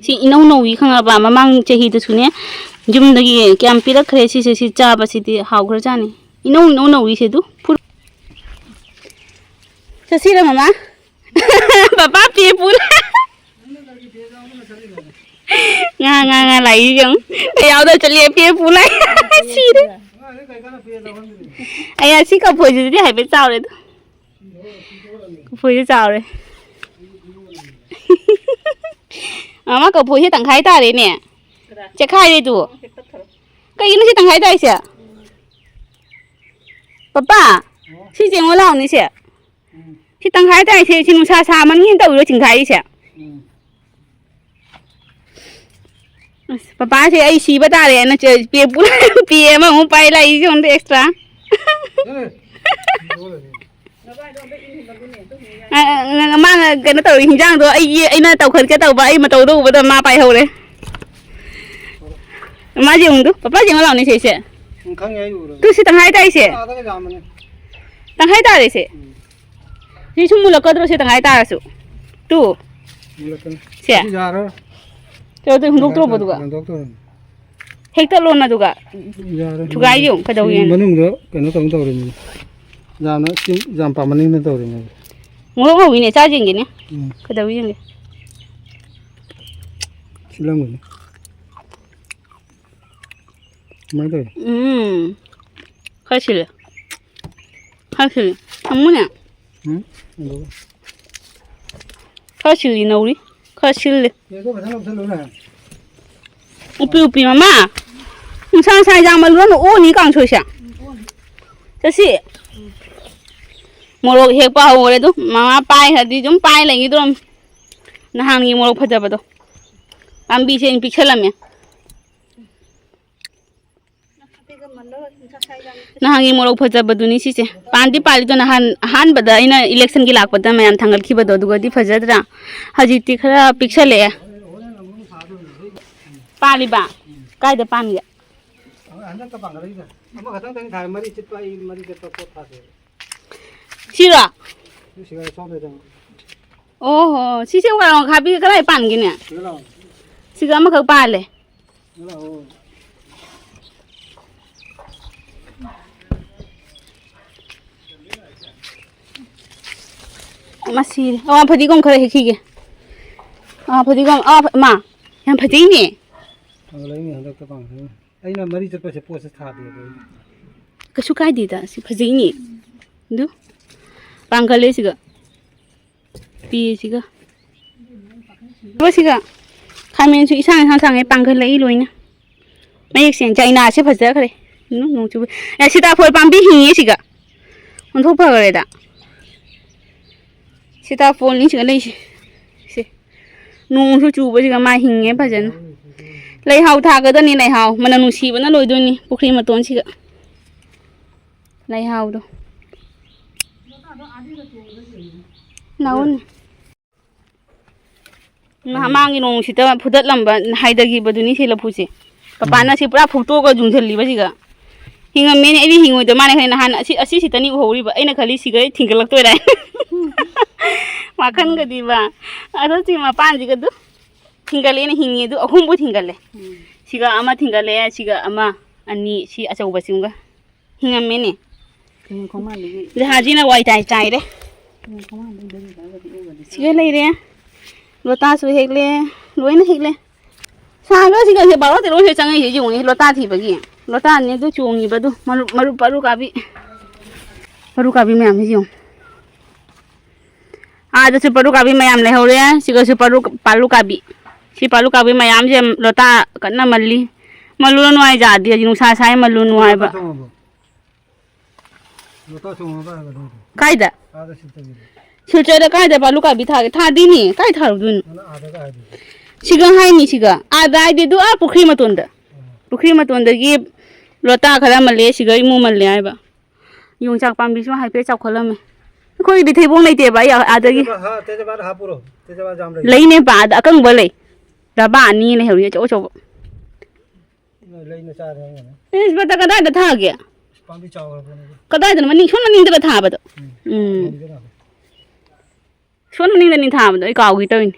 ꯁꯤ ꯏꯅꯧ ꯅꯧꯋꯤ ꯈꯪꯉꯕ? ꯃꯃꯥꯡ ꯆꯍꯤꯗꯁꯨꯅꯦ, ꯌꯨꯝꯗꯒꯤ ꯀꯌꯥꯝ ꯄꯤꯔꯛꯈ꯭ꯔꯦ ꯁꯤꯁꯦ, ꯁꯤ ꯆꯥꯕꯁꯤꯗꯤ ꯍꯥꯎꯈ꯭ꯔꯖꯥꯠꯅꯤ꯫ ꯏꯅꯧ ꯏꯅꯧ ꯅꯧꯋꯤ ꯁꯦ ꯑꯗꯨ꯫ ꯐꯨ-, ꯆꯠꯁꯤꯔ ꯃꯃꯥ? ꯄꯄꯥ ꯄꯦ ꯄꯨꯔ꯫ ꯉꯥ, ꯉꯥ, ꯉꯥ ꯂꯥꯛꯏ ꯌꯦꯡꯉꯨ꯫ ꯀꯌꯥꯎꯗ ꯆꯠꯂꯤ ꯄꯦ ꯄꯨ ꯂꯥꯛꯏ꯫ ꯁꯤꯔꯦ꯫ ꯑꯩ ꯑꯁꯤ ꯀꯐꯣꯏꯁꯤꯗꯤ ꯍꯥꯏꯐꯦꯠ ꯆꯥꯎꯔꯦ ꯑꯗꯣ꯫ ꯀꯐꯣꯏꯁꯦ ꯆꯥꯎꯔꯦ꯫ ꯃꯃꯥ, ꯀꯐꯣꯏꯁꯦ ꯇꯪꯈꯥꯏ ꯇꯥꯔꯦꯅꯦ꯫ ꯆꯦꯈꯥꯏꯔꯦ ꯑꯗꯨ꯫ ꯀꯩꯒꯤꯅꯣ ꯁꯤ ꯇꯪꯈꯥꯏ ꯇꯥꯔꯤꯁꯦ? ꯄꯄꯥ, ꯁꯤ ꯌꯦꯡꯉꯣ ꯂꯥꯎꯅꯦ ꯁꯦ꯫ ꯁꯤ ꯇꯪꯈꯥꯏ ꯇꯥꯔꯤꯁꯦ, ꯁꯤ ꯅꯨꯡꯁꯥ ꯁꯥꯃꯟꯒꯤ ꯇꯧꯔꯤꯔꯣ ꯆꯤꯡꯈꯥꯏꯔꯤꯁꯦ? ꯑꯁ, ꯄꯄꯥꯁꯦ ꯑꯩ ꯁꯤꯕ ꯇꯥꯔꯦꯅ ꯆꯦ-, ꯄꯦ ꯄꯨ-, ꯄꯦ ꯑꯃꯃꯨꯛ ꯄꯥꯏ ꯂꯥꯛꯏ, ꯁꯣꯝꯗ extra꯫ ꯑ, ꯑ, ꯃꯥꯅ ꯀꯩꯅꯣ ꯇꯧꯔꯤ, ꯍꯤꯟꯖꯥꯡꯗꯣ ꯑꯩꯒꯤ, ꯑꯩꯅ ꯇꯧꯈꯠꯀꯦ ꯇꯧꯕ, ꯑꯩ ꯃꯇꯧꯗ ꯎꯕꯗ ꯃꯥ ꯄꯥꯏꯍꯧꯔꯦ꯫ ꯃꯥ ꯌꯦꯡꯉꯨꯗꯨ, ꯄꯄꯥ ꯌꯦꯡꯉꯣ ꯂꯥꯎꯅꯦ ꯁꯤꯁꯦ꯫ ꯎꯝ, ꯈꯪꯉꯦ, ꯑꯩ ꯎꯔꯦ꯫ ꯇꯨ, ꯁꯤ ꯇꯪꯈꯥꯏ ꯇꯥꯏꯁꯦ꯫ ꯑꯥꯗꯒ ꯌꯥꯝꯕꯅꯦ꯫ ꯇꯪꯈꯥꯏ ꯇꯥꯔꯦꯁꯦ꯫ ꯎꯝ꯫ ꯁꯤ ꯁꯨꯝ ꯃꯨꯜꯂꯛꯀꯗ꯭ꯔꯣ ꯁꯤ ꯇꯪꯈꯥꯏ ꯇꯥꯔꯁꯨ? ꯇꯨ꯫ ꯃꯨꯜꯂꯛꯀꯅꯤ꯫ ꯁꯦ꯫ ꯁꯤ ꯌꯥꯔꯣꯏ꯫ ꯀꯩꯅꯣ ꯇꯧ, ꯍꯨꯟꯗꯣꯛꯇ꯭ꯔꯣꯕ ꯑꯗꯨꯒ? ꯍꯨꯟꯗꯣꯛꯇꯣꯔꯤꯅꯤ꯫ ꯍꯦꯛꯇꯠꯂꯣꯅ ꯑꯗꯨꯒ꯫ ꯌꯥꯔꯦ꯫ ꯊꯨꯒꯥꯏ ꯌꯦꯡꯉꯨ, ꯁꯤ ꯀꯩꯗꯧꯒꯦꯅ꯫ ꯃꯅꯨꯡꯗ ꯀꯩꯅꯣ ꯇꯧ ꯇꯧꯔꯤꯅꯤ꯫ ꯌꯥꯝꯅ ꯁꯤ ꯌꯥꯝ ꯄꯥꯝꯃꯟꯒꯤꯅ ꯇꯧꯔꯤꯅꯤ꯫ ꯃꯣꯔꯣꯛ ꯍꯧꯋꯤꯅꯦ, ꯆꯥ ꯌꯦꯡꯒꯦꯅꯦ꯫ ꯎꯝ꯫ ꯀꯩꯗꯧ ꯌꯦꯡꯒꯦ? ꯁꯤꯜꯂꯝꯒꯅꯤ꯫ ꯀꯃꯥꯏꯅ ꯇꯧꯋꯤ? ꯎꯝ꯫ ꯈꯔ ꯁꯤꯜꯂꯦ꯫ ꯈꯔ ꯁꯤꯜꯂꯦ꯫ ꯑꯃꯨꯅꯦ꯫ ꯎꯝ? ꯑꯗꯨꯒ? ꯈꯔ ꯁꯤꯜꯂꯤ ꯅꯧꯔꯤ꯫ ꯈꯔ ꯁꯤꯜꯂꯤ꯫ ꯌꯦꯡꯗꯣ ꯐꯖꯅ ꯂꯧꯁꯜꯂꯨꯅꯦ꯫ ꯎꯞꯄꯤ ꯎꯞꯄꯤ ꯃꯃꯥ꯫ ꯅꯨꯡꯁꯥ ꯅꯨꯡꯁꯥ ꯌꯥꯝꯃꯜꯂꯨꯔꯅꯨ, ꯑꯣꯅꯤ ꯀꯥꯡꯁꯣꯏꯁꯦ꯫ ꯆꯠꯁꯤ꯫ ꯃꯣꯔꯣꯛ ꯍꯦꯛꯄ ꯍꯧꯈ꯭ꯔꯦ ꯑꯗꯨ꯫ ꯃꯃꯥ ꯄꯥꯏꯈ꯭ꯔꯗꯤ ꯑꯗꯨꯝ ꯄꯥꯏ ꯂꯩꯈꯤꯗ꯭ꯔꯣꯝ꯫ ꯅꯍꯥꯟꯒꯤ ꯃꯣꯔꯣꯛ ꯐꯖꯕꯗꯣ꯫ ꯄꯥꯝꯕꯤꯁꯦ ꯑꯩꯅ ꯄꯤꯛꯁꯜꯂꯝꯃꯦ꯫ ꯅꯍꯥꯟꯒꯤ ꯃꯣꯔꯣꯛ ꯐꯖꯕꯗꯨꯅꯤ ꯁꯤꯁꯦ꯫ ꯄꯥꯟꯗꯤ ꯄꯥꯜꯂꯤꯗꯣ ꯅꯍꯥꯟ ꯑꯍꯥꯟꯕꯗ ꯑꯩꯅ ꯏꯂꯦꯛꯁꯟꯒꯤ ꯂꯥꯛꯄꯗ ꯃꯌꯥꯝ ꯊꯥꯡꯒꯠꯈꯤꯕꯗꯣ, ꯑꯗꯨꯒꯗꯤ ꯐꯖꯗ꯭ꯔꯥ? ꯍꯧꯖꯤꯛꯇꯤ ꯈꯔ ꯄꯤꯛꯁꯜꯂꯛꯑꯦ꯫ ꯄꯥꯜꯂꯤꯕ? ꯀꯥꯏꯗ ꯄꯥꯟꯒꯦ? ꯍꯟꯗꯛꯇ ꯄꯥꯟꯒꯠꯂꯛꯏꯗ꯫ ꯑꯃꯈꯛꯇꯪꯗꯪ ꯊꯥꯏ, ꯃꯔꯤ ꯆꯠꯄ, ꯑꯩ ꯃꯔꯤ ꯆꯠꯄ ꯄꯣꯠ ꯊꯥꯗꯦꯕ꯫ ꯁꯤꯔꯣ? ꯁꯤ ꯁꯤꯒꯥꯏ ꯁꯣꯝꯗ ꯆꯪꯉꯣ꯫ ꯑꯣꯍꯣ, ꯁꯤꯁꯦ ꯋꯥꯔꯥꯡ ꯈꯥꯕꯤꯒ ꯀꯗꯥꯏ ꯄꯥꯟꯒꯦꯅꯦ? ꯁꯤꯗ ꯂꯥꯛꯑꯣ꯫ ꯁꯤꯒ ꯑꯃꯈꯛ ꯄꯥꯜꯂꯦ꯫ ꯁꯤꯗ ꯂꯥꯛꯑꯣ꯫ ꯃꯁꯤ ꯑꯋꯥ ꯐꯗꯤꯒꯣꯝ ꯈꯔ ꯍꯦꯛꯈꯤꯒꯦ꯫ ꯑꯋꯥ ꯐꯗꯤꯒꯣꯝ, ꯑꯋꯥ ꯐ-, ꯃꯥ, ꯌꯥꯝ ꯐꯖꯩꯅꯦ꯫ ꯄꯥꯡꯒꯜ ꯑꯩꯅ ꯍꯟꯗꯛꯇ ꯄꯥꯡꯒꯜ꯫ ꯑꯩꯅ ꯃꯔꯤ ꯆꯠꯄꯁꯦ ꯄꯣꯠꯁꯦ ꯊꯥꯗꯦꯕ ꯑꯩ꯫ ꯀꯩꯁꯨ ꯀꯥꯏꯗꯦꯗ, ꯁꯤ ꯐꯖꯩꯅꯦ꯫ ꯑꯗꯨ ꯄꯥꯡꯒꯜꯂꯦ ꯁꯤꯒ꯫ ꯄꯤꯁꯤꯒ꯫ ꯁꯤꯒ꯫ ꯈꯥꯃꯦꯟꯁꯨ ꯏꯁꯥꯡ ꯏꯁꯥꯡ ꯁꯥꯡꯉꯦ, ꯄꯥꯡꯒꯜꯂꯛꯏ ꯂꯣꯏꯅ꯫ ꯃꯌꯦꯛꯁꯦ ꯆꯥꯏꯅꯥꯁꯦ ꯐꯖꯈ꯭ꯔꯦ꯫ ꯅꯣꯡ, ꯅꯣꯡ ꯆꯨꯕ-, ꯑꯦ, ꯁꯤꯇꯥꯐꯣꯜ ꯄꯥꯝꯕꯤ ꯍꯤꯡꯉꯦ ꯁꯤꯒ꯫ ꯑꯣꯟꯊꯣꯛ ꯐꯈ꯭ꯔꯦꯗ꯫ ꯁꯤꯇꯥꯐꯣꯜꯅꯤ ꯁꯤꯒ ꯂꯩꯁꯦ꯫ ꯁꯦ꯫ ꯅꯣꯡꯁꯨ ꯆꯨꯕꯁꯤꯒ ꯃꯥ ꯍꯤꯡꯉꯦ ꯐꯖꯅ꯫ ꯂꯩꯍꯥꯎ ꯊꯥꯒꯗꯕꯅꯤ, ꯂꯩꯍꯥꯎ꯫ ꯃꯅꯝ ꯅꯨꯡꯁꯤꯕꯅ ꯂꯣꯏꯗꯣꯏꯅꯤ ꯄꯨꯈ꯭ꯔꯤ ꯃꯇꯣꯟꯁꯤꯒ꯫ ꯂꯩꯍꯥꯎꯗꯣ꯫ ꯅꯥꯎꯅꯦ꯫ ꯅꯍꯥꯟ ꯃꯥꯡꯒꯤ ꯅꯣꯡꯁꯤꯗ ꯐꯨꯗꯠꯂꯝꯕ, ꯍꯥꯏꯊꯈꯤꯕꯗꯨꯅꯤ ꯁꯤ ꯂꯐꯨꯁꯦ꯫ ꯄꯄꯥꯅ ꯁꯤ ꯄꯨꯔꯥ ꯐꯨꯛꯇꯣꯛꯑꯒ ꯌꯨꯡꯁꯤꯜꯂꯤꯕ ꯁꯤꯒ꯫ ꯍꯤꯡꯉꯝꯃꯦꯅꯦ, ꯑꯩꯗꯤ ꯍꯤꯡꯉꯣꯏꯗ ꯃꯥꯅ ꯈꯜꯂꯤ꯫ ꯅꯍꯥꯟ ꯑꯁꯤ, ꯑꯁꯤꯁꯤꯇꯅꯤ ꯎꯍꯧꯔꯤꯕ꯫ ꯑꯩꯅ ꯈꯜꯂꯤ ꯁꯤꯒ ꯊꯤꯡꯒꯠꯂꯛꯇꯣꯏꯔꯥ ꯍꯥꯏꯅ꯫ ꯋꯥꯈꯟꯒꯗꯤꯕ꯫ ꯑꯗꯣ ꯁꯤ ꯃꯄꯥꯟꯁꯤꯒ ꯑꯗꯨ ꯊꯤꯡꯒꯠꯂꯦꯅ ꯍꯤꯡꯉꯤ ꯑꯗꯨ ꯑꯍꯨꯝꯕꯨ ꯊꯤꯡꯒꯠꯂꯦ꯫ ꯎꯝ꯫ ꯁꯤꯒ ꯑꯃ ꯊꯤꯡꯒꯠꯂꯦ, ꯁꯤꯒ ꯑꯃ, ꯑꯅꯤ, ꯁꯤ ꯑꯆꯧꯕꯁꯤꯃꯒ꯫ ꯍꯤꯡꯉꯝꯃꯦꯅꯦ꯫ ꯀꯩꯅꯣ ꯈꯣꯡꯕꯥꯟꯗꯒꯤ꯫ ꯖꯍꯥꯖꯤꯅ ꯋꯥꯏ ꯇꯥꯏ ꯆꯥꯏꯔꯦ꯫ ꯁꯤꯒ ꯂꯩꯔꯦ꯫ ꯂꯣꯇꯥꯁꯨ ꯍꯦꯛꯂꯦ꯫ ꯂꯣꯏꯅ ꯍꯦꯛꯂꯦ꯫ ꯁꯥꯡꯒ ꯁꯤꯒꯁꯦ ꯕꯥꯔꯣ ꯇꯦꯔꯣꯁꯦ ꯆꯪꯉꯛꯏꯁꯦ ꯌꯦꯡꯉꯨꯅꯦ, ꯂꯣꯇꯥ ꯊꯤꯕꯒꯤ꯫ ꯂꯣꯇꯥꯅꯦ ꯑꯗꯨ ꯆꯣꯡꯉꯤꯕꯗꯨ, ꯃꯔꯨ, ꯃꯔꯨ, ꯄꯥꯔꯨ ꯀꯥꯕꯤ꯫ ꯄꯥꯔꯨ ꯀꯥꯕꯤ ꯃꯌꯥꯝꯁꯦ ꯌꯦꯡꯉꯨ꯫ ꯑꯥꯗꯁꯨ ꯄꯥꯔꯨ ꯀꯥꯕꯤ ꯃꯌꯥꯝ ꯂꯩꯍꯧꯔꯦ꯫ ꯁꯤꯒꯁꯨ ꯄꯥꯔꯨ, ꯄꯥꯔꯨ ꯀꯥꯕꯤ꯫ ꯁꯤ ꯄꯥꯔꯨ ꯀꯥꯕꯤ ꯃꯌꯥꯝꯁꯦ ꯂꯣꯇꯥ ꯀꯟꯅ ꯃꯜꯂꯤ꯫ ꯃꯜꯂꯨꯔꯅꯨ ꯍꯥꯏ ꯌꯥꯗꯦ꯫ ꯍꯧꯖꯤꯛ ꯅꯨꯡꯁꯥ ꯁꯥꯏ, ꯃꯜꯂꯨꯅꯨ ꯍꯥꯏꯕ꯫ ꯂꯣꯇꯥ ꯆꯣꯡꯉꯕ? ꯀꯥꯏꯗ? ꯑꯥꯗ ꯁꯤꯜꯆꯔꯒꯤꯗ꯫ ꯁꯤꯜꯆꯔꯗ ꯀꯥꯏꯗ ꯄꯥꯔꯨ ꯀꯥꯕꯤ ꯊꯥꯒꯦ? ꯊꯥꯗꯦꯅꯦ꯫ ꯀꯥꯏ ꯊꯥꯔꯨꯗꯣꯏꯅꯣ? ꯅꯪ ꯑꯥꯗꯒ ꯍꯥꯏꯗꯨꯗꯤ꯫ ꯁꯤꯒ ꯍꯥꯏꯅꯤ, ꯁꯤꯒ꯫ ꯑꯥꯗ ꯍꯥꯏꯗꯤ ꯑꯗꯨ ꯑꯥ ꯄꯨꯈ꯭ꯔꯤ ꯃꯇꯣꯟꯗ꯫ ꯑꯣ꯫ ꯄꯨꯈ꯭ꯔꯤ ꯃꯇꯣꯟꯗꯒꯤ ꯂꯣꯇꯥ ꯈꯔ ꯃꯜꯂꯦ, ꯁꯤꯒ ꯏꯃꯨ ꯃꯜꯂꯦ ꯍꯥꯏꯕ꯫ ꯌꯣꯡꯆꯥꯛ ꯄꯥꯝꯕꯤꯁꯨ ꯍꯥꯏꯐꯦꯠ ꯆꯥꯎꯈꯠꯂꯝꯃꯦ꯫ ꯑꯩꯈꯣꯏꯒꯤꯗꯤ ꯊꯩꯕꯣꯡ ꯂꯩꯇꯦꯕ, ꯑꯩ ꯑꯥꯗꯒꯤ꯫ ꯇꯦꯖꯄꯥꯜ ꯍꯥ-, ꯇꯦꯖꯄꯥꯜ ꯍꯥꯞꯄꯨꯔꯣ? ꯇꯦꯖꯄꯥꯜ ꯌꯥꯝ ꯂꯩ꯫ ꯂꯩꯅꯦꯕ, ꯑꯥꯗ ꯑꯀꯪꯕ ꯂꯩ꯫ ꯗꯕꯥ ꯑꯅꯤ ꯂꯩꯍꯧꯔꯤ, ꯑꯆꯧ ꯑꯆꯧꯕ꯫ ꯂꯩꯅ ꯆꯥꯔꯦ ꯍꯥꯏꯅꯦ꯫ ꯇꯦꯖꯄꯥꯜꯗ ꯀꯗꯥꯏꯗ ꯊꯥꯒꯦ? ꯄꯥꯝꯕꯤ ꯆꯥꯎꯈ꯭ꯔꯕꯅꯦ꯫ ꯀꯗꯥꯏꯗꯅꯣ? ꯃꯅꯤꯡ, ꯁꯣꯝ ꯃꯅꯤꯡꯗꯒ ꯊꯥꯕꯗꯣ꯫ ꯎꯝ꯫ ꯎꯝ꯫ ꯃꯅꯤꯡꯗ ꯊꯥꯕ꯫ ꯁꯣꯝ ꯃꯅꯤꯡꯗꯅꯤ ꯊꯥꯕꯗꯣ, ꯑꯩ ꯀꯥꯎꯒꯦ ꯇꯧꯔꯤꯅꯤ꯫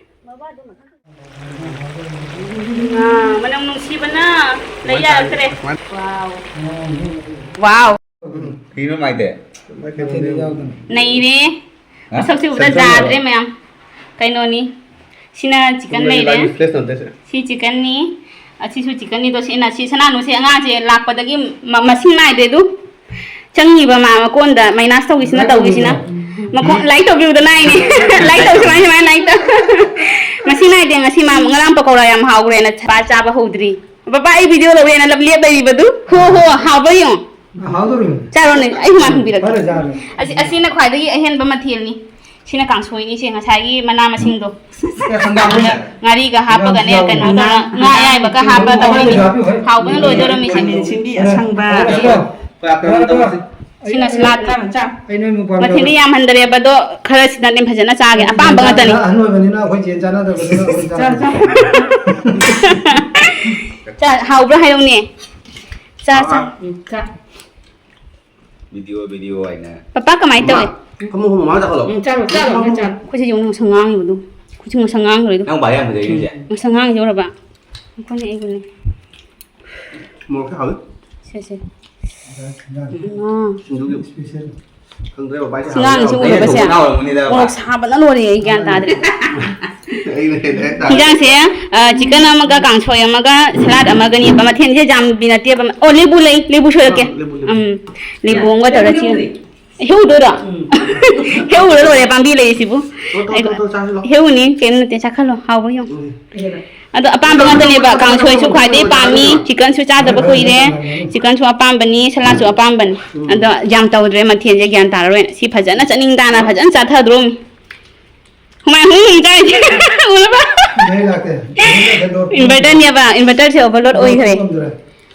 ꯑꯥ, ꯃꯅꯝ ꯅꯨꯡꯁꯤꯕꯅ ꯂꯩ ꯌꯥꯔꯛꯇ꯭ꯔꯦ꯫ ꯋꯥꯎ꯫ ꯋꯥꯎ꯫ ꯀꯩꯅꯣ ꯃꯥꯏꯗꯤ? ꯅꯩꯔꯦ꯫ ꯍꯥ? ꯃꯁꯛꯁꯦ ꯎꯕꯗ ꯁꯟꯁꯥꯔꯣ? ꯌꯥꯗ꯭ꯔꯦ ꯃꯌꯥꯝ꯫ ꯀꯩꯅꯣꯅꯤ꯫ ꯁꯤꯅ ꯆꯤꯀꯟ ꯂꯩꯔꯦ꯫ ꯁꯤ ꯆꯤꯀꯟꯅꯤ꯫ ꯑꯁꯤꯁꯨ ꯆꯤꯀꯟꯅꯤꯗꯣ꯫ ꯁꯤꯅ, ꯁꯤ ꯁꯅꯥꯅꯨꯁꯦ ꯑꯉꯥꯡꯁꯦ ꯂꯥꯛꯄꯗꯒꯤ ꯃ-, ꯃꯁꯤꯡ ꯅꯥꯏꯗ꯭ꯔꯦ ꯑꯗꯨ꯫ ꯆꯪꯉꯤꯕ ꯃꯥ ꯃꯀꯣꯟꯗ ꯃꯥꯏꯅꯥꯁ ꯇꯧꯈꯤꯁꯤꯅ, ꯂꯥꯏꯔꯤꯛ ꯇꯧꯈꯤꯁꯤꯅ꯫ ꯇꯧꯕꯤꯕ꯭ꯔꯣ? ꯃꯀꯣꯟ ꯂꯥꯏꯔꯤꯛ ꯇꯧꯕꯤꯕꯗꯣ ꯂꯥꯏꯅꯦ꯫ ꯂꯥꯏꯔꯤꯛ ꯇꯧ ꯁꯨꯃꯥꯏ, ꯁꯨꯃꯥꯏ ꯂꯥꯏꯔꯤꯛ ꯇꯧ꯫ ꯃꯁꯤ ꯅꯥꯏꯗꯦ꯫ ꯉꯁꯤ ꯃꯥ ꯉꯔꯥꯡ ꯄꯀꯧꯔꯥ ꯌꯥꯝ ꯍꯥꯎꯈ꯭ꯔꯦꯅ ꯆꯥ-, ꯆꯥꯕ ꯍꯧꯗ꯭ꯔꯤ꯫ ꯕꯕꯥ, ꯑꯩ ꯚꯤꯗꯤꯑꯣ ꯂꯧꯔꯦꯅ ꯂꯞ ꯂꯦꯞ ꯂꯩꯔꯤꯕꯗꯨ꯫ ꯍꯣ, ꯍꯣ, ꯍꯥꯎꯕ꯭ꯔꯥ ꯌꯦꯡꯉꯣ꯫ ꯍꯥꯎꯗꯧꯔꯤꯕꯅꯤ꯫ ꯆꯥꯔꯣꯅꯦ, ꯑꯩ ꯍꯨꯃꯥꯡ ꯍꯨꯝꯕꯤꯔꯛꯀꯦ꯫ ꯐꯔꯦ, ꯆꯥꯔꯦ꯫ ꯑꯁꯤ, ꯑꯁꯤꯅ ꯈ꯭ꯋꯥꯏꯗꯒꯤ ꯑꯍꯦꯟꯕ ꯃꯊꯦꯜꯅꯤ꯫ ꯁꯤꯅ ꯀꯥꯡꯁꯣꯏꯅꯤ, ꯁꯦ ꯉꯁꯥꯏꯒꯤ ꯃꯅꯥ ꯃꯁꯤꯡꯗꯣ꯫ ꯑꯦ, ꯍꯪꯒꯥꯝ ꯂꯩ꯫ ꯉꯥꯔꯤꯒ ꯍꯥꯞꯄꯒꯅꯦ, ꯍꯪꯒꯥꯝ ꯀꯩꯅꯣ ꯇꯧꯔ, ꯉꯥ ꯑꯌꯥꯏꯕꯒ ꯍꯥꯞꯄ ꯇꯧꯔꯤꯅꯤ꯫ ꯍꯥꯎꯕꯅ ꯂꯣꯏꯗꯣꯔꯝꯃꯤꯁꯦ꯫ ꯈꯥꯃꯦꯟ ꯑꯁꯤꯟꯕꯤ ꯑꯁꯪꯕ꯫ ꯁꯤꯅ ꯁꯂꯥꯗꯅꯤ꯫ ꯑꯩ ꯅꯣꯏ ꯃꯨꯛꯕꯥꯡ ꯃꯊꯦꯜꯗꯤ ꯇꯧꯔꯦ꯫ ꯌꯥꯝꯍꯟꯗꯔꯦꯕ, ꯑꯗꯣ ꯈꯔ ꯁꯤꯅꯅꯦ ꯐꯖꯅ ꯆꯥꯒꯦ꯫ ꯑꯄꯥꯝꯕ ꯉꯥꯛꯇꯅꯤ꯫ ꯑꯍꯟ ꯑꯣꯏꯕꯅꯤꯅ ꯑꯩꯈꯣꯏ ꯆꯦ ꯆꯥꯅꯗꯕꯅꯤꯅ ꯑꯩꯈꯣꯏ ꯆꯥ-, ꯆꯥ-, ꯆꯥ-, ꯆꯥ-, ꯍꯥꯎꯕ꯭ꯔꯥ ꯍꯥꯏꯔꯛꯎꯅꯦ? ꯆꯥ, ꯆꯥ꯫ ꯎꯝ, ꯆꯥ꯫ ꯚꯤꯗꯤꯑꯣ, ꯚꯤꯗꯤꯑꯣ ꯍꯥꯏꯅ꯫ ꯄꯄꯥ ꯀꯃꯥꯏꯅ ꯇꯧꯋꯦ? ꯐꯃꯨꯡ, ꯐꯃꯨꯡ ꯃꯃꯥꯡꯗ ꯆꯠꯈꯠꯂꯣ꯫ ꯎꯝ, ꯆꯠꯂꯣ, ꯆꯠꯂꯣ, ꯆꯠꯂꯣ꯫ ꯑꯩꯈꯣꯏꯁꯦ ꯌꯦꯡꯉꯨ, ꯉꯁꯪ ꯉꯥꯡꯉꯤꯕꯗꯣ꯫ ꯑꯩꯈꯣꯏꯁꯦ ꯉꯁꯪ ꯉꯥꯡꯈ꯭ꯔꯦꯗꯣ꯫ ꯅꯪ ꯚꯥꯏ ꯌꯥꯝ ꯐꯖꯩꯅꯦ ꯁꯦ꯫ ꯉꯁꯪ ꯉꯥꯡ ꯌꯧꯔꯕ? ꯑꯩꯈꯣꯏꯅꯦ, ꯑꯩꯕꯨꯅꯦ꯫ ꯃꯣꯔꯣꯛꯁꯦ ꯍꯥꯎꯋꯤ꯫ ꯁꯦ, ꯁꯦ꯫ ꯉꯥ꯫ ꯁꯤꯡꯖꯨꯒꯤ꯫ ꯏꯁꯄꯦꯁꯦꯜ꯫ ꯈꯪꯗ꯭ꯔꯦ ꯕꯕꯥ, ꯑꯩꯁꯦ ꯉꯥꯡꯉꯤꯁꯦ ꯍꯥꯎꯕ ꯎꯔꯕꯁꯦ? ꯌꯥꯎꯔꯝꯒꯅꯤꯗ ꯕꯕꯥ꯫ ꯃꯣꯔꯣꯛ ꯁꯥꯕꯅ ꯂꯣꯏꯔꯦ, ꯑꯩ ꯒ꯭ꯌꯥꯟ ꯇꯥꯗ꯭ꯔꯦ꯫ ꯑꯩꯅ ꯍꯦꯟꯅ ꯍꯦꯛ ꯇꯥꯔꯦ꯫ ꯍꯤꯟꯖꯥꯡꯁꯦ, ꯑ, ꯆꯤꯛꯀꯟ ꯑꯃꯒ ꯀꯥꯡꯁꯣꯏ ꯑꯃꯒ ꯁꯂꯥꯗ ꯑꯃꯒꯅꯦꯕ꯫ ꯃꯊꯦꯜꯁꯦ ꯌꯥꯝꯕꯤ ꯅꯠꯇꯦꯕ꯫ ꯑꯣ, ꯂꯦꯕꯨ ꯂꯩ, ꯂꯦꯕꯨ ꯁꯣꯏꯔꯛꯀꯦ꯫ ꯑꯥ, ꯂꯦꯕꯨ, ꯂꯦꯕꯨ꯫ ꯎꯝ, ꯂꯦꯕꯨ ꯑꯃꯒ ꯇꯧꯔ ꯆꯦꯡ-, ꯍꯦꯛꯎꯗꯣꯏꯔꯣ? ꯎꯝ꯫ ꯍꯦꯛꯎꯔ ꯂꯣꯏꯔꯦ, ꯄꯥꯝꯕꯤ ꯂꯩꯔꯤꯁꯤꯕꯨ꯫ ꯇꯣ, ꯇꯣ, ꯇꯣ, ꯇꯣ, ꯆꯥꯁꯤꯜꯂꯣ꯫ ꯍꯦꯛꯎꯅꯤ, ꯀꯩꯝ ꯅꯠꯇꯦ, ꯆꯥꯈꯜꯂꯣ, ꯍꯥꯎꯕ꯭ꯔꯥ ꯌꯦꯡꯉꯣ꯫ ꯎꯝ꯫ ꯑꯗꯣ ꯑꯄꯥꯝꯕ ꯉꯥꯛꯇꯅꯦꯕ, ꯀꯥꯡꯁꯣꯏꯁꯨ ꯈ꯭ꯋꯥꯏꯗꯩ ꯄꯥꯝꯃꯤ, ꯆꯤꯛꯀꯟꯁꯨ ꯆꯥꯗꯕ ꯀꯨꯏꯔꯦ, ꯆꯤꯛꯀꯟꯁꯨ ꯑꯄꯥꯝꯕꯅꯤ, ꯁꯂꯥꯗꯁꯨ ꯑꯄꯥꯝꯕꯅꯤ꯫ ꯎꯝ꯫ ꯑꯗꯣ ꯌꯥꯝ ꯇꯧꯗ꯭ꯔꯦ ꯃꯊꯦꯜꯁꯦ, ꯒ꯭ꯌꯥꯟ ꯇꯥꯔꯔꯣꯏꯅ꯫ ꯁꯤ ꯐꯖꯅ ꯆꯠꯅꯤꯡ ꯇꯥꯅ ꯐꯖꯅ ꯆꯥꯊꯗ꯭ꯔꯣ꯫ ꯍꯨꯃꯥꯏ ꯍꯨꯝ ꯍꯨꯝ ꯆꯥꯏꯁꯦ꯫ ꯎꯔꯕ? ꯃꯩ ꯂꯥꯛꯇꯦ꯫ ꯏꯟꯚꯔꯇꯔꯅꯦꯕ, ꯏꯟꯚꯔꯇꯔꯁꯦ overload ꯑꯣꯏꯈ꯭ꯔꯦ꯫ ꯉꯝꯗ꯭ꯔꯦ꯫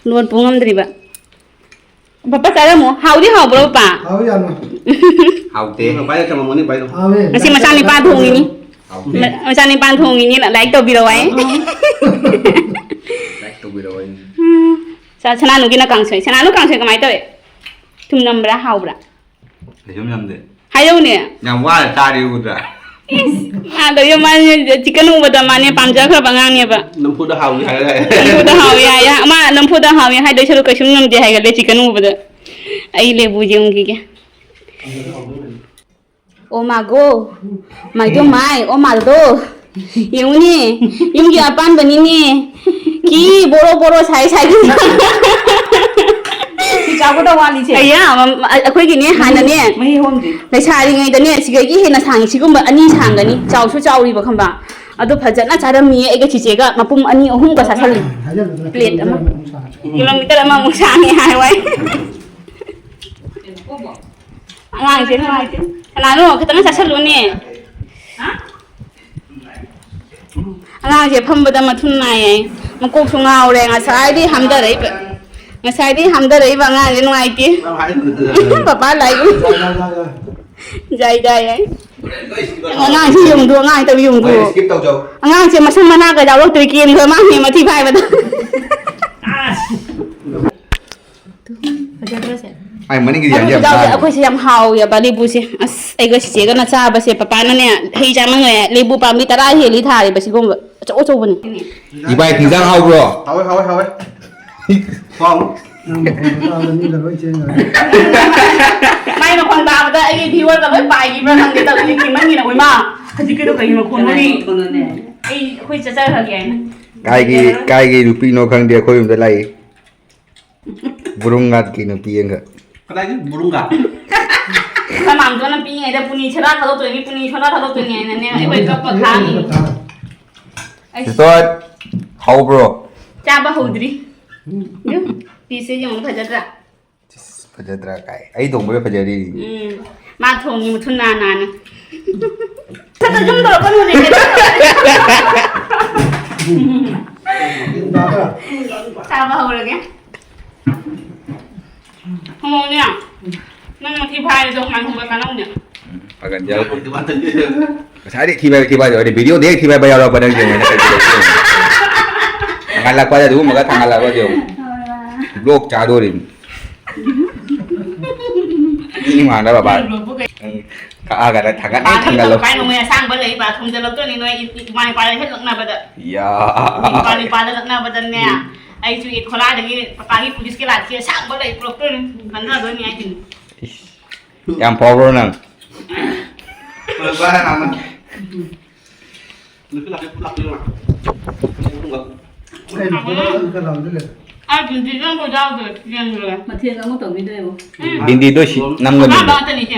Load ꯄꯨ ꯉꯝꯗ꯭ꯔꯤꯕ꯫ ꯄꯄꯥ ꯆꯥꯔꯝꯃꯣ꯫ ꯍꯥꯎꯗꯤ ꯍꯥꯎꯕ꯭ꯔꯣ, ꯄꯄꯥ? ꯍꯥꯎꯏ ꯌꯥꯝꯅ꯫ ꯍꯥꯎꯇꯦ꯫ ꯎꯝ, ꯄꯥꯏꯔ ꯆꯪꯉꯝꯃꯣꯅꯤ, ꯄꯥꯏꯔꯣ꯫ ꯍꯥꯎꯋꯦ꯫ ꯉꯁꯤ ꯃꯆꯥꯅꯤꯄꯥ ꯊꯣꯡꯉꯤꯅꯤ꯫ ꯍꯥꯎꯇꯦ꯫ ꯃ-, ꯃꯆꯥꯅꯤꯄꯥ ꯊꯣꯡꯉꯤꯅꯤꯅ like ꯇꯧꯕꯤꯔꯛꯑꯣ ꯍꯥꯏ꯫ ꯑꯥ꯫ Like ꯇꯧꯕꯤꯔꯛꯑꯣ ꯍꯥꯏ꯫ ꯎꯝ꯫ ꯁ-, ꯁꯅꯥꯅꯨꯒꯤꯅ ꯀꯥꯡꯁꯣꯏ꯫ ꯁꯅꯥꯅꯨ ꯀꯥꯡꯁꯣꯏ ꯀꯃꯥꯏꯅ ꯇꯧꯋꯦ? ꯊꯨꯝ ꯅꯝꯕ꯭ꯔꯥ? ꯍꯥꯎꯕ꯭ꯔꯥ? ꯀꯩꯁꯨꯝ ꯌꯥꯝꯗꯦ꯫ ꯍꯥꯏꯔꯛꯎꯅꯦ꯫ ꯌꯥꯝ ꯋꯥꯅ ꯆꯥꯔꯤ ꯎꯗ꯭ꯔꯥ? ꯏꯁ, ꯃꯥꯗꯣ ꯌꯨꯝ ꯃꯥ ꯆꯤꯛꯀꯟ ꯎꯕꯗ ꯃꯥꯅꯦ ꯄꯥꯝꯖꯈ꯭ꯔꯕ ꯑꯉꯥꯡꯅꯦꯕ꯫ ꯅꯝꯐꯨꯗ ꯍꯥꯎꯏ ꯍꯥꯏꯔꯦ꯫ ꯅꯝꯐꯨꯗ ꯍꯥꯎꯏ ꯍꯥꯏꯌꯦ꯫ ꯃꯥ ꯅꯝꯐꯨꯗ ꯍꯥꯎꯏ ꯍꯥꯏꯗꯣꯏ ꯁꯔꯨꯛ ꯀꯩꯁꯨꯝ ꯉꯝꯗꯦ ꯍꯥꯏꯒꯜꯂꯦ ꯆꯤꯛꯀꯟ ꯎꯕꯗ꯫ ꯑꯩ ꯂꯦꯕꯨ ꯌꯦꯡꯈꯤꯒꯦ꯫ ꯑꯣ ꯃꯥꯒꯣ꯫ ꯃꯥꯏꯗꯣ ꯃꯥꯏ꯫ ꯑꯣ ꯃꯥꯜꯗꯣ꯫ ꯌꯦꯡꯉꯨꯅꯦ꯫ ꯌꯨꯝꯒꯤ ꯑꯄꯥꯟꯕꯅꯤꯅꯦ꯫ ꯀꯤ ꯕꯣꯔꯣ ꯕꯣꯔꯣ ꯁꯥꯏ ꯁꯥꯏ꯫ ꯁꯤ ꯆꯥꯎꯒꯗꯧ ꯋꯥꯠꯂꯤꯁꯦ꯫ ꯑꯌꯥ, ꯃꯝ-, ꯑ-, ꯑꯩꯈꯣꯏꯒꯤꯅꯦ ꯍꯥꯟꯅꯅꯦ꯫ ꯃꯍꯤ ꯍꯣꯝꯗ꯭ꯔꯤ꯫ ꯂꯩꯁꯥꯔꯤꯉꯩꯗꯅꯦ ꯁꯤꯗꯒꯤ ꯍꯦꯟꯅ ꯁꯥꯡꯉꯤ꯫ ꯁꯤꯒꯨꯝꯕ ꯑꯅꯤ ꯁꯥꯡꯒꯅꯤ꯫ ꯆꯥꯎꯁꯨ ꯆꯥꯎꯔꯤꯕ ꯈꯪꯕ꯫ ꯑꯗꯨ ꯐꯖꯅ ꯆꯥꯔꯝꯃꯤꯌꯦ ꯑꯩꯒ ꯆꯤꯆꯦꯒ ꯃꯄꯨꯝ ꯑꯅꯤ ꯑꯍꯨꯝꯒ ꯆꯥꯁꯜꯂꯤ꯫ ꯍꯥꯏꯖꯜꯂꯨꯗꯅ plate ꯑꯃ꯫ Kilometer ꯑꯃꯃꯨꯛ ꯁꯥꯡꯉꯦ ꯍꯥꯏ ꯋꯥꯏ꯫ ꯑꯉꯥꯡꯁꯦ ꯅꯨꯡꯉꯥꯏꯇꯦ꯫ ꯀꯅꯥꯅꯣ ꯈꯤꯇꯪ ꯆꯥꯁꯜꯂꯨꯅꯦ꯫ ꯑꯉꯥꯡꯁꯦ ꯐꯝꯕꯗ ꯃꯊꯨꯟ ꯅꯥꯏ ꯍꯥꯏ꯫ ꯃꯀꯣꯛꯁꯨ ꯉꯥꯎꯔꯦ꯫ ꯉꯁꯥꯏꯗꯤ ꯍꯥꯝꯊꯔꯛꯏꯕ꯫ ꯉꯁꯥꯏꯗꯤ ꯍꯥꯝꯊꯔꯛꯏꯕ ꯑꯉꯥꯡꯁꯦ ꯅꯨꯡꯉꯥꯏꯇꯦ꯫ ꯄꯄꯥ ꯂꯥꯏꯒꯨꯝ꯫ ꯖꯥꯏ ꯖꯥꯏ ꯍꯥꯏ꯫ ꯑꯉꯥꯡꯁꯤ ꯌꯦꯡꯗꯣ, ꯑꯉꯥꯡ ꯍꯦꯛꯇ ꯌꯦꯡꯗꯣ꯫ ꯍꯣꯏ, skip ꯇꯧꯖꯧ꯫ ꯑꯉꯥꯡꯁꯦ ꯃꯁꯝ ꯃꯅꯥꯒ ꯌꯥꯎꯔꯛꯇ꯭ꯔꯦ, ꯀꯦꯟꯈ꯭ꯔ ꯃꯥꯜꯂꯦ ꯃꯊꯤ ꯐꯥꯏꯕꯗ꯫ ꯐꯖꯗ꯭ꯔꯁꯦ? ꯑꯩ ꯃꯅꯤꯡꯒꯤꯗꯤ ꯌꯥꯝ ꯌꯥꯝ ꯆꯥꯔꯦ꯫ ꯑꯩꯈꯣꯏꯁꯦ ꯌꯥꯝ ꯍꯥꯎꯋꯦꯕ ꯂꯦꯕꯨꯁꯦ꯫ ꯑꯁ, ꯑꯩꯒ ꯆꯤꯆꯦꯒꯅ ꯆꯥꯕꯁꯦ, ꯄꯄꯥꯅꯅꯦ ꯍꯩ ꯆꯥꯃꯟꯈ꯭ꯔꯦ, ꯂꯦꯕꯨ ꯄꯥꯝꯕꯤ ꯇꯔꯥ ꯍꯦꯜꯂꯤ ꯊꯥꯔꯦꯕ ꯁꯤꯒꯨꯝꯕ ꯑꯆꯧ ꯑꯆꯧꯕꯅꯤ꯫ ꯏꯕꯥꯏ, ꯍꯤꯟꯖꯥꯡ ꯍꯥꯎꯕ꯭ꯔꯣ? ꯍꯥꯎꯋꯦ, ꯍꯥꯎꯋꯦ, ꯍꯥꯎꯋꯦ꯫ ꯋꯥꯎ꯫ ꯅꯪ ꯃꯈꯣꯟꯗꯣ ꯇꯥꯕꯗ ꯃꯤꯒ ꯂꯣꯏ ꯆꯦꯟꯈ꯭ꯔꯦ꯫ ꯃꯥꯏ ꯃꯈꯣꯟ ꯇꯥꯕꯗ ꯑꯩꯒꯤ viewerꯒ ꯂꯣꯏ ꯄꯥꯏꯈꯤꯕ꯭ꯔꯥ ꯈꯪꯗꯦ ꯇꯧꯔꯤꯁꯦ, ꯀꯤꯃꯟꯒꯤꯅ꯫ ꯍꯣꯏ ꯃꯥ, ꯍꯧꯖꯤꯛꯀꯤꯗꯣ ꯀꯩ ꯃꯈꯣꯟꯅꯣꯅꯦ? ꯀꯅꯥꯒꯤ ꯃꯈꯣꯟꯅꯣꯅꯦ? ꯑꯩ, ꯑꯩꯈꯣꯏ ꯆꯠꯆꯈ꯭ꯔꯒꯦ ꯍꯥꯏꯅ꯫ ꯀꯥꯏꯒꯤ, ꯀꯥꯏꯒꯤ ꯅꯨꯄꯤꯅꯣ ꯈꯪꯗꯦ, ꯑꯩꯈꯣꯏ ꯌꯨꯝꯗ ꯂꯥꯛꯏ꯫ ꯕꯨꯔꯨꯡꯒꯥꯠꯀꯤ ꯅꯨꯄꯤ ꯑꯃꯒ꯫ ꯀꯗꯥꯏꯒꯤ ꯕꯨꯔꯨꯡꯒꯥꯠ? ꯑꯩꯈꯣꯏ ꯃꯥꯝꯇꯣꯟꯅ ꯄꯤꯛꯏꯉꯩꯗ ꯄꯨꯅꯤ ꯁꯦꯔꯥ ꯊꯥꯗꯣꯛꯇꯣꯏꯅꯤ, ꯄꯨꯅꯤ ꯁꯦꯔꯥ ꯊꯥꯗꯣꯛꯇꯣꯏꯅꯤ ꯍꯥꯏꯅꯅꯦ ꯑꯩꯈꯣꯏ ꯀꯞꯄ ꯈꯥꯡꯉꯤꯅꯤ꯫ ꯁꯤꯁꯇꯔ, ꯍꯧꯕ꯭ꯔꯣ? ꯆꯥꯕ ꯍꯧꯗ꯭ꯔꯤ꯫ ꯌꯨꯝ, ꯄꯤꯁꯁꯦ ꯌꯦꯡꯉꯨ ꯐꯖꯗ꯭ꯔꯥ? ꯏꯁ, ꯐꯖꯗ꯭ꯔꯥ ꯀꯥꯏ꯫ ꯑꯩ ꯊꯣꯡꯕꯗ ꯐꯖꯔꯤ꯫ ꯎꯝ, ꯃꯥ ꯊꯣꯡꯉꯤ ꯃꯊꯨꯟ ꯅꯥ ꯅꯥꯅ꯫ ꯈꯔ ꯈꯔ ꯁꯨꯝ ꯇꯧꯔꯛꯀꯅꯨꯅꯦ, ꯀꯩꯅꯣ ꯇꯧꯔꯦ꯫ ꯆꯥꯕ ꯍꯧꯔꯒꯦ꯫ ꯍꯪꯉꯧꯅꯦ, ꯅꯪ ꯃꯊꯤ ꯐꯥꯏꯔꯤꯗꯣ ꯀꯃꯥꯏꯅ ꯍꯣꯡꯕ ꯀꯥꯟꯅꯧꯅꯦ? ꯐꯒꯟ ꯌꯥꯎ-, ꯉꯁꯥꯏꯗꯤ ꯊꯤ ꯐꯥꯏꯕ, ꯊꯤ ꯐꯥꯏꯕ ꯌꯥꯎꯔꯦ꯫ ꯚꯤꯗꯤꯑꯣꯗ ꯍꯦꯛ ꯊꯤ ꯐꯥꯏꯕ ꯌꯥꯎꯔꯛꯄ ꯅꯪꯁꯦ꯫ ꯊꯥꯡꯒꯠꯂꯛꯄ ꯑꯗꯨꯒꯨꯝꯕꯒ ꯊꯥꯡꯒꯠꯂꯛꯄ ꯌꯦꯡꯉꯨ꯫ ꯕ꯭ꯂꯣꯛ ꯆꯥꯗꯣꯔꯤꯅꯤ꯫ ꯃꯤ ꯃꯥꯟꯅꯕ ꯕꯥ-, ꯅꯪ ꯀꯛꯑꯒꯅ ꯊꯥꯡꯒꯠꯅꯤ, ꯊꯥꯡꯒꯠꯂꯣ꯫ ꯀꯥꯏ ꯅꯣꯡꯃꯩ ꯑꯁꯥꯡꯕ ꯂꯩ, ꯕꯥꯊꯔꯨꯝꯗ ꯂꯧꯊꯣꯛꯅꯤ ꯅꯣꯏ ꯏ-, ꯏꯃꯥ ꯏꯄꯥꯗ ꯍꯦꯛ ꯂꯛꯅꯕꯗ꯫ ꯌꯥ꯫ ꯏꯃꯥ ꯏꯄꯥꯗ ꯂꯛꯅꯕꯗꯅꯦ, ꯑꯩꯁꯨ ꯏ ꯈꯣꯂꯥꯗꯒꯤ ꯄꯄꯥꯒꯤ ꯄꯨꯂꯤꯁꯀꯤ ꯂꯥꯊꯤ ꯑꯁꯥꯡꯕ ꯂꯩ ꯄꯨꯔꯛꯇꯣꯏꯅꯤ, ꯈꯟꯊꯗꯣꯏꯅꯤ ꯍꯥꯏꯁꯤꯅꯤ꯫ ꯏꯁ꯫ ꯌꯥꯝ ꯐꯥꯎꯕ꯭ꯔꯣ ꯅꯪ? ꯂꯣꯏꯕ ꯍꯥꯏꯔ ꯅꯪ꯫ ꯑꯩ ꯕꯤꯟꯗꯤ ꯅꯪꯕꯨ ꯌꯥꯎꯗ꯭ꯔꯦ, ꯌꯦꯡꯗ꯭ꯔꯦ꯫ ꯃꯊꯦꯜ ꯑꯃꯨꯛ ꯇꯧꯕꯤꯗꯣꯏꯕ꯫ ꯎꯝ꯫ ꯕꯤꯟꯗꯤꯗꯣ ꯁꯤ ꯅꯝꯒꯅꯨ꯫ ꯑꯍꯥꯟꯕ ꯉꯥꯛꯇꯅꯤ ꯁꯤ꯫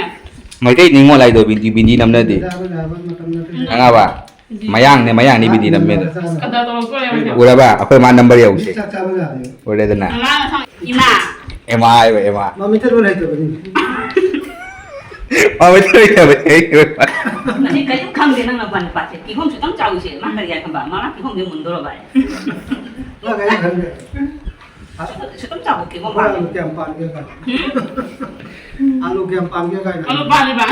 ꯃꯩꯇꯩ ꯅꯤꯉꯣꯜ ꯍꯥꯏꯗꯣ ꯕꯤꯟꯗꯤ, ꯕꯤꯟꯗꯤ ꯅꯝꯅꯗꯦ꯫ ꯈꯪꯉꯕ? ꯃꯌꯥꯡꯅꯦ, ꯃꯌꯥꯡꯅꯤ ꯕꯤꯟꯗꯤ ꯅꯝꯃꯦꯗꯣ꯫ ꯑꯁ, ꯀꯗꯔ ꯇꯧꯔꯛꯇꯣꯔꯦ ꯍꯧꯖꯤꯛ꯫ ꯎꯔꯕ? ꯑꯩꯈꯣꯏ ꯃꯥ ꯅꯝꯕꯔ ꯌꯦꯡꯉꯨꯁꯦ꯫ ꯆꯥꯛ ꯆꯥꯕ ꯌꯥꯗꯦ꯫ ꯎꯔꯦꯗꯅ? ꯑꯉꯥꯡ ꯑꯁꯥꯡ-, ꯏꯃꯥ꯫ ꯑꯦꯃꯥ ꯍꯥꯏꯕ, ꯑꯦꯃꯥ꯫ ꯃꯃꯤꯠꯇ ꯂꯣꯏ ꯂꯩꯇꯕꯅꯤ꯫ ꯃꯃꯤꯠꯇ ꯂꯣꯏ ꯂꯩꯇꯕꯅꯤ꯫ ꯃꯁꯤ ꯀꯔꯤꯝ ꯈꯪꯗꯦ, ꯅꯪ ꯅꯄꯥ ꯅꯨꯄꯥꯁꯦ꯫ ꯀꯤꯍꯣꯝꯁꯨ ꯈꯤꯇꯪ ꯆꯥꯎꯁꯦ꯫ ꯃꯥ ꯀꯔꯤ ꯍꯥꯏ ꯈꯪꯕ? ꯃꯥ ꯀꯤꯍꯣꯝꯁꯦ ꯃꯨꯟꯗꯣꯔꯕ ꯍꯥꯏ꯫ ꯃꯥ ꯀꯔꯤꯝ ꯈꯪꯗꯦ꯫ ꯁꯨꯇꯝ ꯆꯥꯎꯕ ꯀꯤꯍꯣꯝ ꯑꯩꯈꯣꯏ ꯄꯥꯝꯃꯤ꯫ ꯑꯂꯨ ꯀꯌꯥꯝ ꯄꯥꯟꯒꯦ ꯀꯥꯏꯅ꯫ ꯎꯝ? ꯑꯂꯨ ꯀꯌꯥꯝ ꯄꯥꯟꯒꯦ ꯀꯥꯏꯅ꯫ ꯑꯂꯨ ꯄꯥꯜꯂꯤꯕ?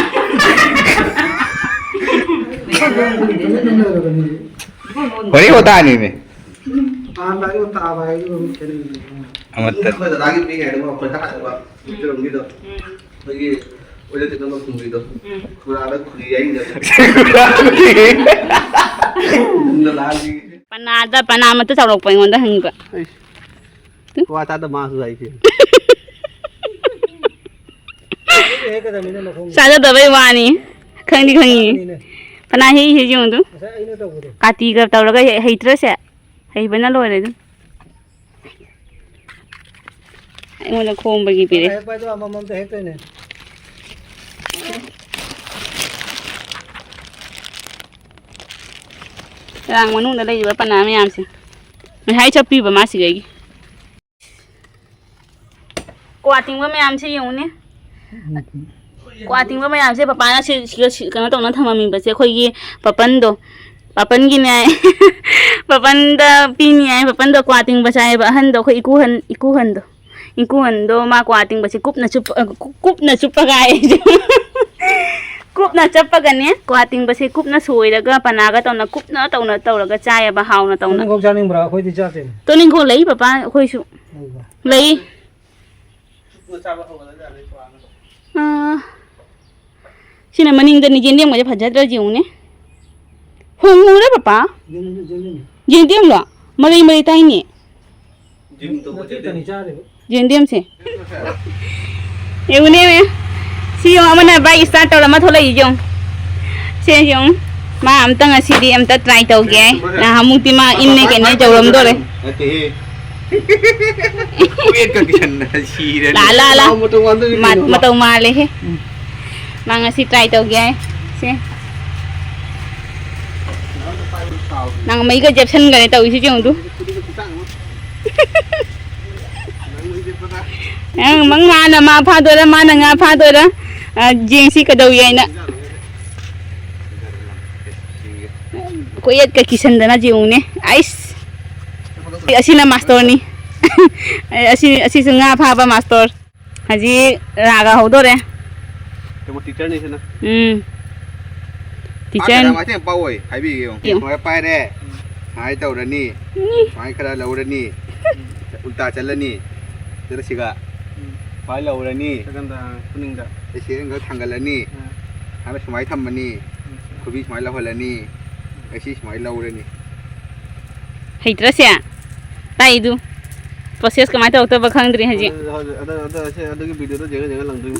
ꯇꯨꯃꯤꯟ ꯇꯨꯃꯤꯟ ꯂꯩꯔꯕꯅꯤ꯫ ꯋꯥꯔꯤ ꯋꯥꯇꯥꯅꯤꯅꯦ꯫ ꯄꯥꯟꯕ ꯍꯥꯏꯗꯨ ꯇꯥꯕ ꯍꯥꯏꯗꯨ ꯑꯗꯨꯝ ꯈꯦꯠꯅꯩ꯫ ꯑꯃꯠꯇ꯫ ꯑꯩꯈꯣꯏ ꯗꯗꯥꯒꯤ ꯄꯤꯛꯏꯉꯩꯗ ꯑꯩꯈꯣꯏ ꯊꯥꯏꯅ ꯎꯝ꯫ ꯆꯤꯔꯨꯝꯒꯤꯗꯣ꯫ ꯎꯝ꯫ ꯑꯩꯈꯣꯏꯒꯤ ꯑꯣꯏꯗ ꯇꯤꯟꯅꯕ ꯈꯨꯡꯒꯤꯗꯣ꯫ ꯎꯝ꯫ ꯈꯨꯔꯥꯗ ꯈꯨꯔꯤ ꯌꯩꯅꯕ꯫ ꯈꯨꯔꯥ ꯈꯨꯔꯤ꯫ ꯗꯗꯥꯒꯤ꯫ ꯄꯅꯥꯗ ꯄꯅꯥ ꯑꯃꯠꯇ ꯆꯥꯎꯔꯛꯄ ꯑꯩꯉꯣꯟꯗ ꯍꯪꯕ꯫ ꯑꯩ꯫ ꯀ꯭ꯋꯥ ꯆꯥꯗ ꯃꯥꯁꯨ ꯂꯥꯛꯏꯁꯦ꯫ ꯑꯩꯗꯤ ꯍꯦꯛꯀꯗꯕꯅꯤꯅ ꯃꯈꯣꯡꯗꯣ꯫ ꯆꯥꯖꯗꯕꯩ ꯋꯥꯅꯤ꯫ ꯈꯪꯗꯤ ꯈꯪꯉꯤ꯫ ꯆꯥꯕꯅꯤꯅꯦ꯫ ꯐꯅꯥ ꯍꯦꯛꯏꯁꯦ ꯌꯦꯡꯉꯨ ꯑꯗꯨ꯫ ꯉꯁꯥꯏ ꯑꯩꯅ ꯇꯧꯕꯗꯣ꯫ ꯀꯥꯇꯤꯒ ꯇꯧꯔꯒ ꯍꯦꯛ ꯍꯩꯇ꯭ꯔꯁꯦ꯫ ꯍꯩꯕꯅ ꯂꯣꯏꯔꯦ ꯑꯗꯨꯝ꯫ ꯑꯩꯉꯣꯟꯗ ꯈꯣꯝꯕꯒꯤ ꯄꯤꯔꯦ꯫ ꯍꯦꯛꯄ ꯍꯥꯏꯗꯣ ꯑꯃꯃꯝꯇ ꯍꯦꯛꯇꯣꯏꯅꯦ꯫ ꯆꯔꯥꯡ ꯃꯅꯨꯡꯗ ꯂꯩꯔꯤꯕ ꯄꯅꯥ ꯃꯌꯥꯝꯁꯦ꯫ ꯉꯁꯥꯏ ꯆꯠꯄꯤꯕ ꯃꯥꯁꯤꯒ ꯑꯩꯒꯤ꯫ ꯀ꯭ꯋꯥ ꯇꯤꯡꯕ ꯃꯌꯥꯝꯁꯦ ꯌꯦꯡꯉꯨꯅꯦ꯫ ꯀ꯭ꯋꯥ ꯇꯤꯡꯕ ꯃꯌꯥꯝꯁꯦ ꯄꯄꯥꯅ ꯁꯤ, ꯁꯤꯒ ꯁꯤ, ꯀꯩꯅꯣ ꯇꯧꯅ ꯊꯝꯃꯝꯃꯤꯕꯁꯦ ꯑꯩꯈꯣꯏꯒꯤ ꯄꯥꯄꯟꯗꯣ꯫ ꯄꯥꯄꯟꯒꯤꯅꯦ꯫ ꯄꯥꯄꯟꯗ ꯄꯤꯅꯤ ꯍꯥꯏ꯫ ꯄꯥꯄꯟꯗꯣ ꯀ꯭ꯋꯥ ꯇꯤꯡꯕ ꯆꯥꯏꯌꯦꯕ ꯑꯍꯟꯗꯣ, ꯑꯩꯈꯣꯏ ꯏꯀꯨꯍꯟ, ꯏꯀꯨꯍꯟꯗꯣ꯫ ꯏꯀꯨꯍꯟꯗꯣ ꯃꯥ ꯀ꯭ꯋꯥ ꯇꯤꯡꯕꯁꯦ ꯀꯨꯞꯅ ꯆꯨꯞꯄ, ꯀꯨꯞꯅ ꯆꯨꯞꯄꯒ ꯍꯥꯏ꯫ ꯀꯨꯞꯅ ꯆꯞꯄꯒꯅꯦ, ꯀ꯭ꯋꯥ ꯇꯤꯡꯕꯁꯦ ꯀꯨꯞꯅ ꯁꯣꯏꯔꯒ ꯄꯅꯥꯒ ꯇꯧꯅ ꯀꯨꯞꯅ ꯇꯧꯅ ꯇꯧꯔꯒ ꯆꯥꯏꯌꯦꯕ, ꯍꯥꯎꯅ ꯇꯧꯅ꯫ ꯇꯣꯅꯤꯡꯈꯣꯛ ꯆꯥꯅꯤꯡꯕ꯭ꯔꯥ? ꯑꯩꯈꯣꯏꯗꯤ ꯆꯥꯗꯦꯅꯦ꯫ ꯇꯣꯅꯤꯡꯈꯣꯛ ꯂꯩ ꯄꯄꯥ, ꯑꯩꯈꯣꯏꯁꯨ ꯂꯩꯕ꯭ꯔꯥ? ꯂꯩ꯫ ꯑꯥ, ꯁꯤꯅ ꯃꯅꯤꯡꯗꯅꯤ, ꯌꯦꯟꯗꯦꯝꯒꯁꯦ ꯐꯖꯗ꯭ꯔꯥ ꯌꯦꯡꯉꯨꯅꯦ꯫ ꯍꯣꯡꯉꯨꯔꯦ ꯄꯄꯥ꯫ ꯌꯦꯟꯗꯦꯝ, ꯌꯦꯟꯗꯦꯝ꯫ ꯌꯦꯟꯗꯦꯝꯂꯣ? ꯃꯔꯩ ꯃꯔꯩ ꯇꯥꯏꯅꯦ꯫ ꯖꯤꯝ ꯇꯧꯕ ꯅꯠꯇꯦ, ꯖꯤꯝ꯫ ꯇꯅꯤ ꯆꯥꯔꯤꯕ꯫ ꯌꯦꯟꯗꯦꯝꯁꯦ꯫ ꯌꯦꯡꯉꯨꯅꯦ, ꯁꯤ ꯌꯦꯡꯉꯨ, ꯑꯃꯅ bike start ꯇꯧꯔ ꯑꯃ ꯊꯣꯛꯂꯛꯏ ꯌꯦꯡꯉꯨ꯫ ꯁꯦ ꯌꯦꯡꯉꯨ꯫ ꯃꯥ ꯑꯝꯇ ꯉꯁꯤꯗꯤ ꯑꯝꯇ try ꯇꯧꯒꯦ ꯍꯥꯏ꯫ ꯅꯍꯥꯟꯃꯨꯛꯇꯤ ꯃꯥ ꯏꯟꯅꯦ ꯀꯩꯅꯦ ꯇꯧꯔꯝꯗꯣꯔꯦ꯫ ꯅꯠꯇꯦꯍꯦ꯫ ꯋꯦꯠꯀ ꯀꯤꯁꯟꯗꯅ ꯁꯤꯔꯦꯅꯦ꯫ ꯂꯥ, ꯂꯥ, ꯂꯥ꯫ ꯃꯥ ꯃꯇꯧ ꯃꯥꯟꯗꯣꯏꯅꯤ ꯃꯥ-, ꯀꯩꯅꯣ꯫ ꯃꯇꯧ ꯃꯥꯜꯂꯦꯍꯦ꯫ ꯎꯝ꯫ ꯃꯥ ꯉꯁꯤ try ꯇꯧꯒꯦ ꯍꯥꯏ꯫ ꯁꯦ꯫ ꯅꯪ ꯃꯩꯒ ꯖꯦꯞꯁꯟꯈꯔꯦ ꯇꯧꯔꯤꯁꯤ ꯌꯦꯡꯉꯨ ꯑꯗꯨ꯫ ꯅꯪ ꯃꯪ ꯃꯥꯅ ꯃꯥ ꯐꯥꯗꯣꯏꯔꯥ, ꯃꯥꯅ ꯉꯥ ꯐꯥꯗꯣꯏꯔꯥ? ꯑ, ꯌꯦꯡꯁꯤ ꯀꯩꯗꯧꯏ ꯍꯥꯏꯅ꯫ ꯀꯣꯏꯌꯦꯠꯀ ꯀꯤꯁꯟꯗꯅ ꯌꯦꯡꯉꯨꯅꯦ꯫ ꯑꯩꯁ! ꯑꯁꯤꯅ ꯃꯥꯁꯇꯔꯅꯤ꯫ ꯑꯁꯤ, ꯑꯁꯤꯁꯨ ꯉꯥ ꯐꯥꯕ ꯃꯥꯁꯇꯔ꯫ ꯍꯧꯖꯤꯛ ꯔꯥꯒ ꯍꯧꯗꯣꯔꯦ꯫ ꯀꯩꯅꯣ, ꯇꯤꯆꯔꯅꯤ ꯁꯤꯅ꯫ ꯎꯝ꯫ ꯇꯤꯆꯔ꯫ ꯐꯥꯗꯅ ꯃꯇꯦꯡ ꯄꯥꯡꯑꯣꯏ, ꯍꯥꯏꯕꯤꯒꯦ ꯌꯦꯡꯉꯨ꯫ ꯌꯦꯡꯉꯨ꯫ ꯁꯨꯃꯥꯏꯅ ꯄꯥꯏꯔꯦ, ꯎꯝ꯫ ꯁꯨꯃꯥꯏꯅ ꯇꯧꯔꯅꯤ, ꯎꯝ꯫ ꯁꯨꯃꯥꯏꯅ ꯈꯔ ꯂꯧꯔꯅꯤ, ꯎꯝ꯫ ꯎꯜꯇꯥ ꯆꯠꯂꯅꯤ, ꯎꯝ꯫ ꯁꯤꯒ ꯎꯝ꯫ ꯁꯨꯃꯥꯏꯅ ꯂꯧꯔꯅꯤ꯫ ꯁꯦꯀꯟꯗ, ꯈꯨꯅꯤꯡꯗ꯫ ꯑꯁꯤ ꯑꯃꯈꯛ ꯊꯥꯡꯒꯠꯂꯅꯤ, ꯎꯝ꯫ ꯁꯨꯃꯥꯏꯅ ꯊꯝꯃꯅꯤ, ꯎꯝ꯫ ꯈꯨꯕꯤ ꯁꯨꯃꯥꯏꯅ ꯂꯧꯍꯜꯂꯅꯤ, ꯎꯝ꯫ ꯑꯁꯤ ꯁꯨꯃꯥꯏꯅ ꯂꯧꯔꯅꯤ꯫ ꯍꯩꯇ꯭ꯔꯁꯦ? ꯇꯥꯛꯏꯗꯨ꯫ ꯄ꯭ꯔꯣꯁꯦꯁ ꯀꯃꯥꯏꯅ ꯇꯧꯔꯛꯇꯣꯏꯕ ꯈꯪꯗ꯭ꯔꯤ ꯍꯧꯖꯤꯛ꯫ ꯑꯗꯨ ꯍꯧꯖꯤꯛ ꯑꯗꯨ ꯑꯗꯨ ꯑꯁꯤ ꯑꯗꯨꯒꯤ ꯚꯤꯗꯤꯑꯣꯗꯣ ꯌꯦꯡꯉ ꯌꯦꯡꯉ ꯂꯪꯗꯣꯏꯅꯤ꯫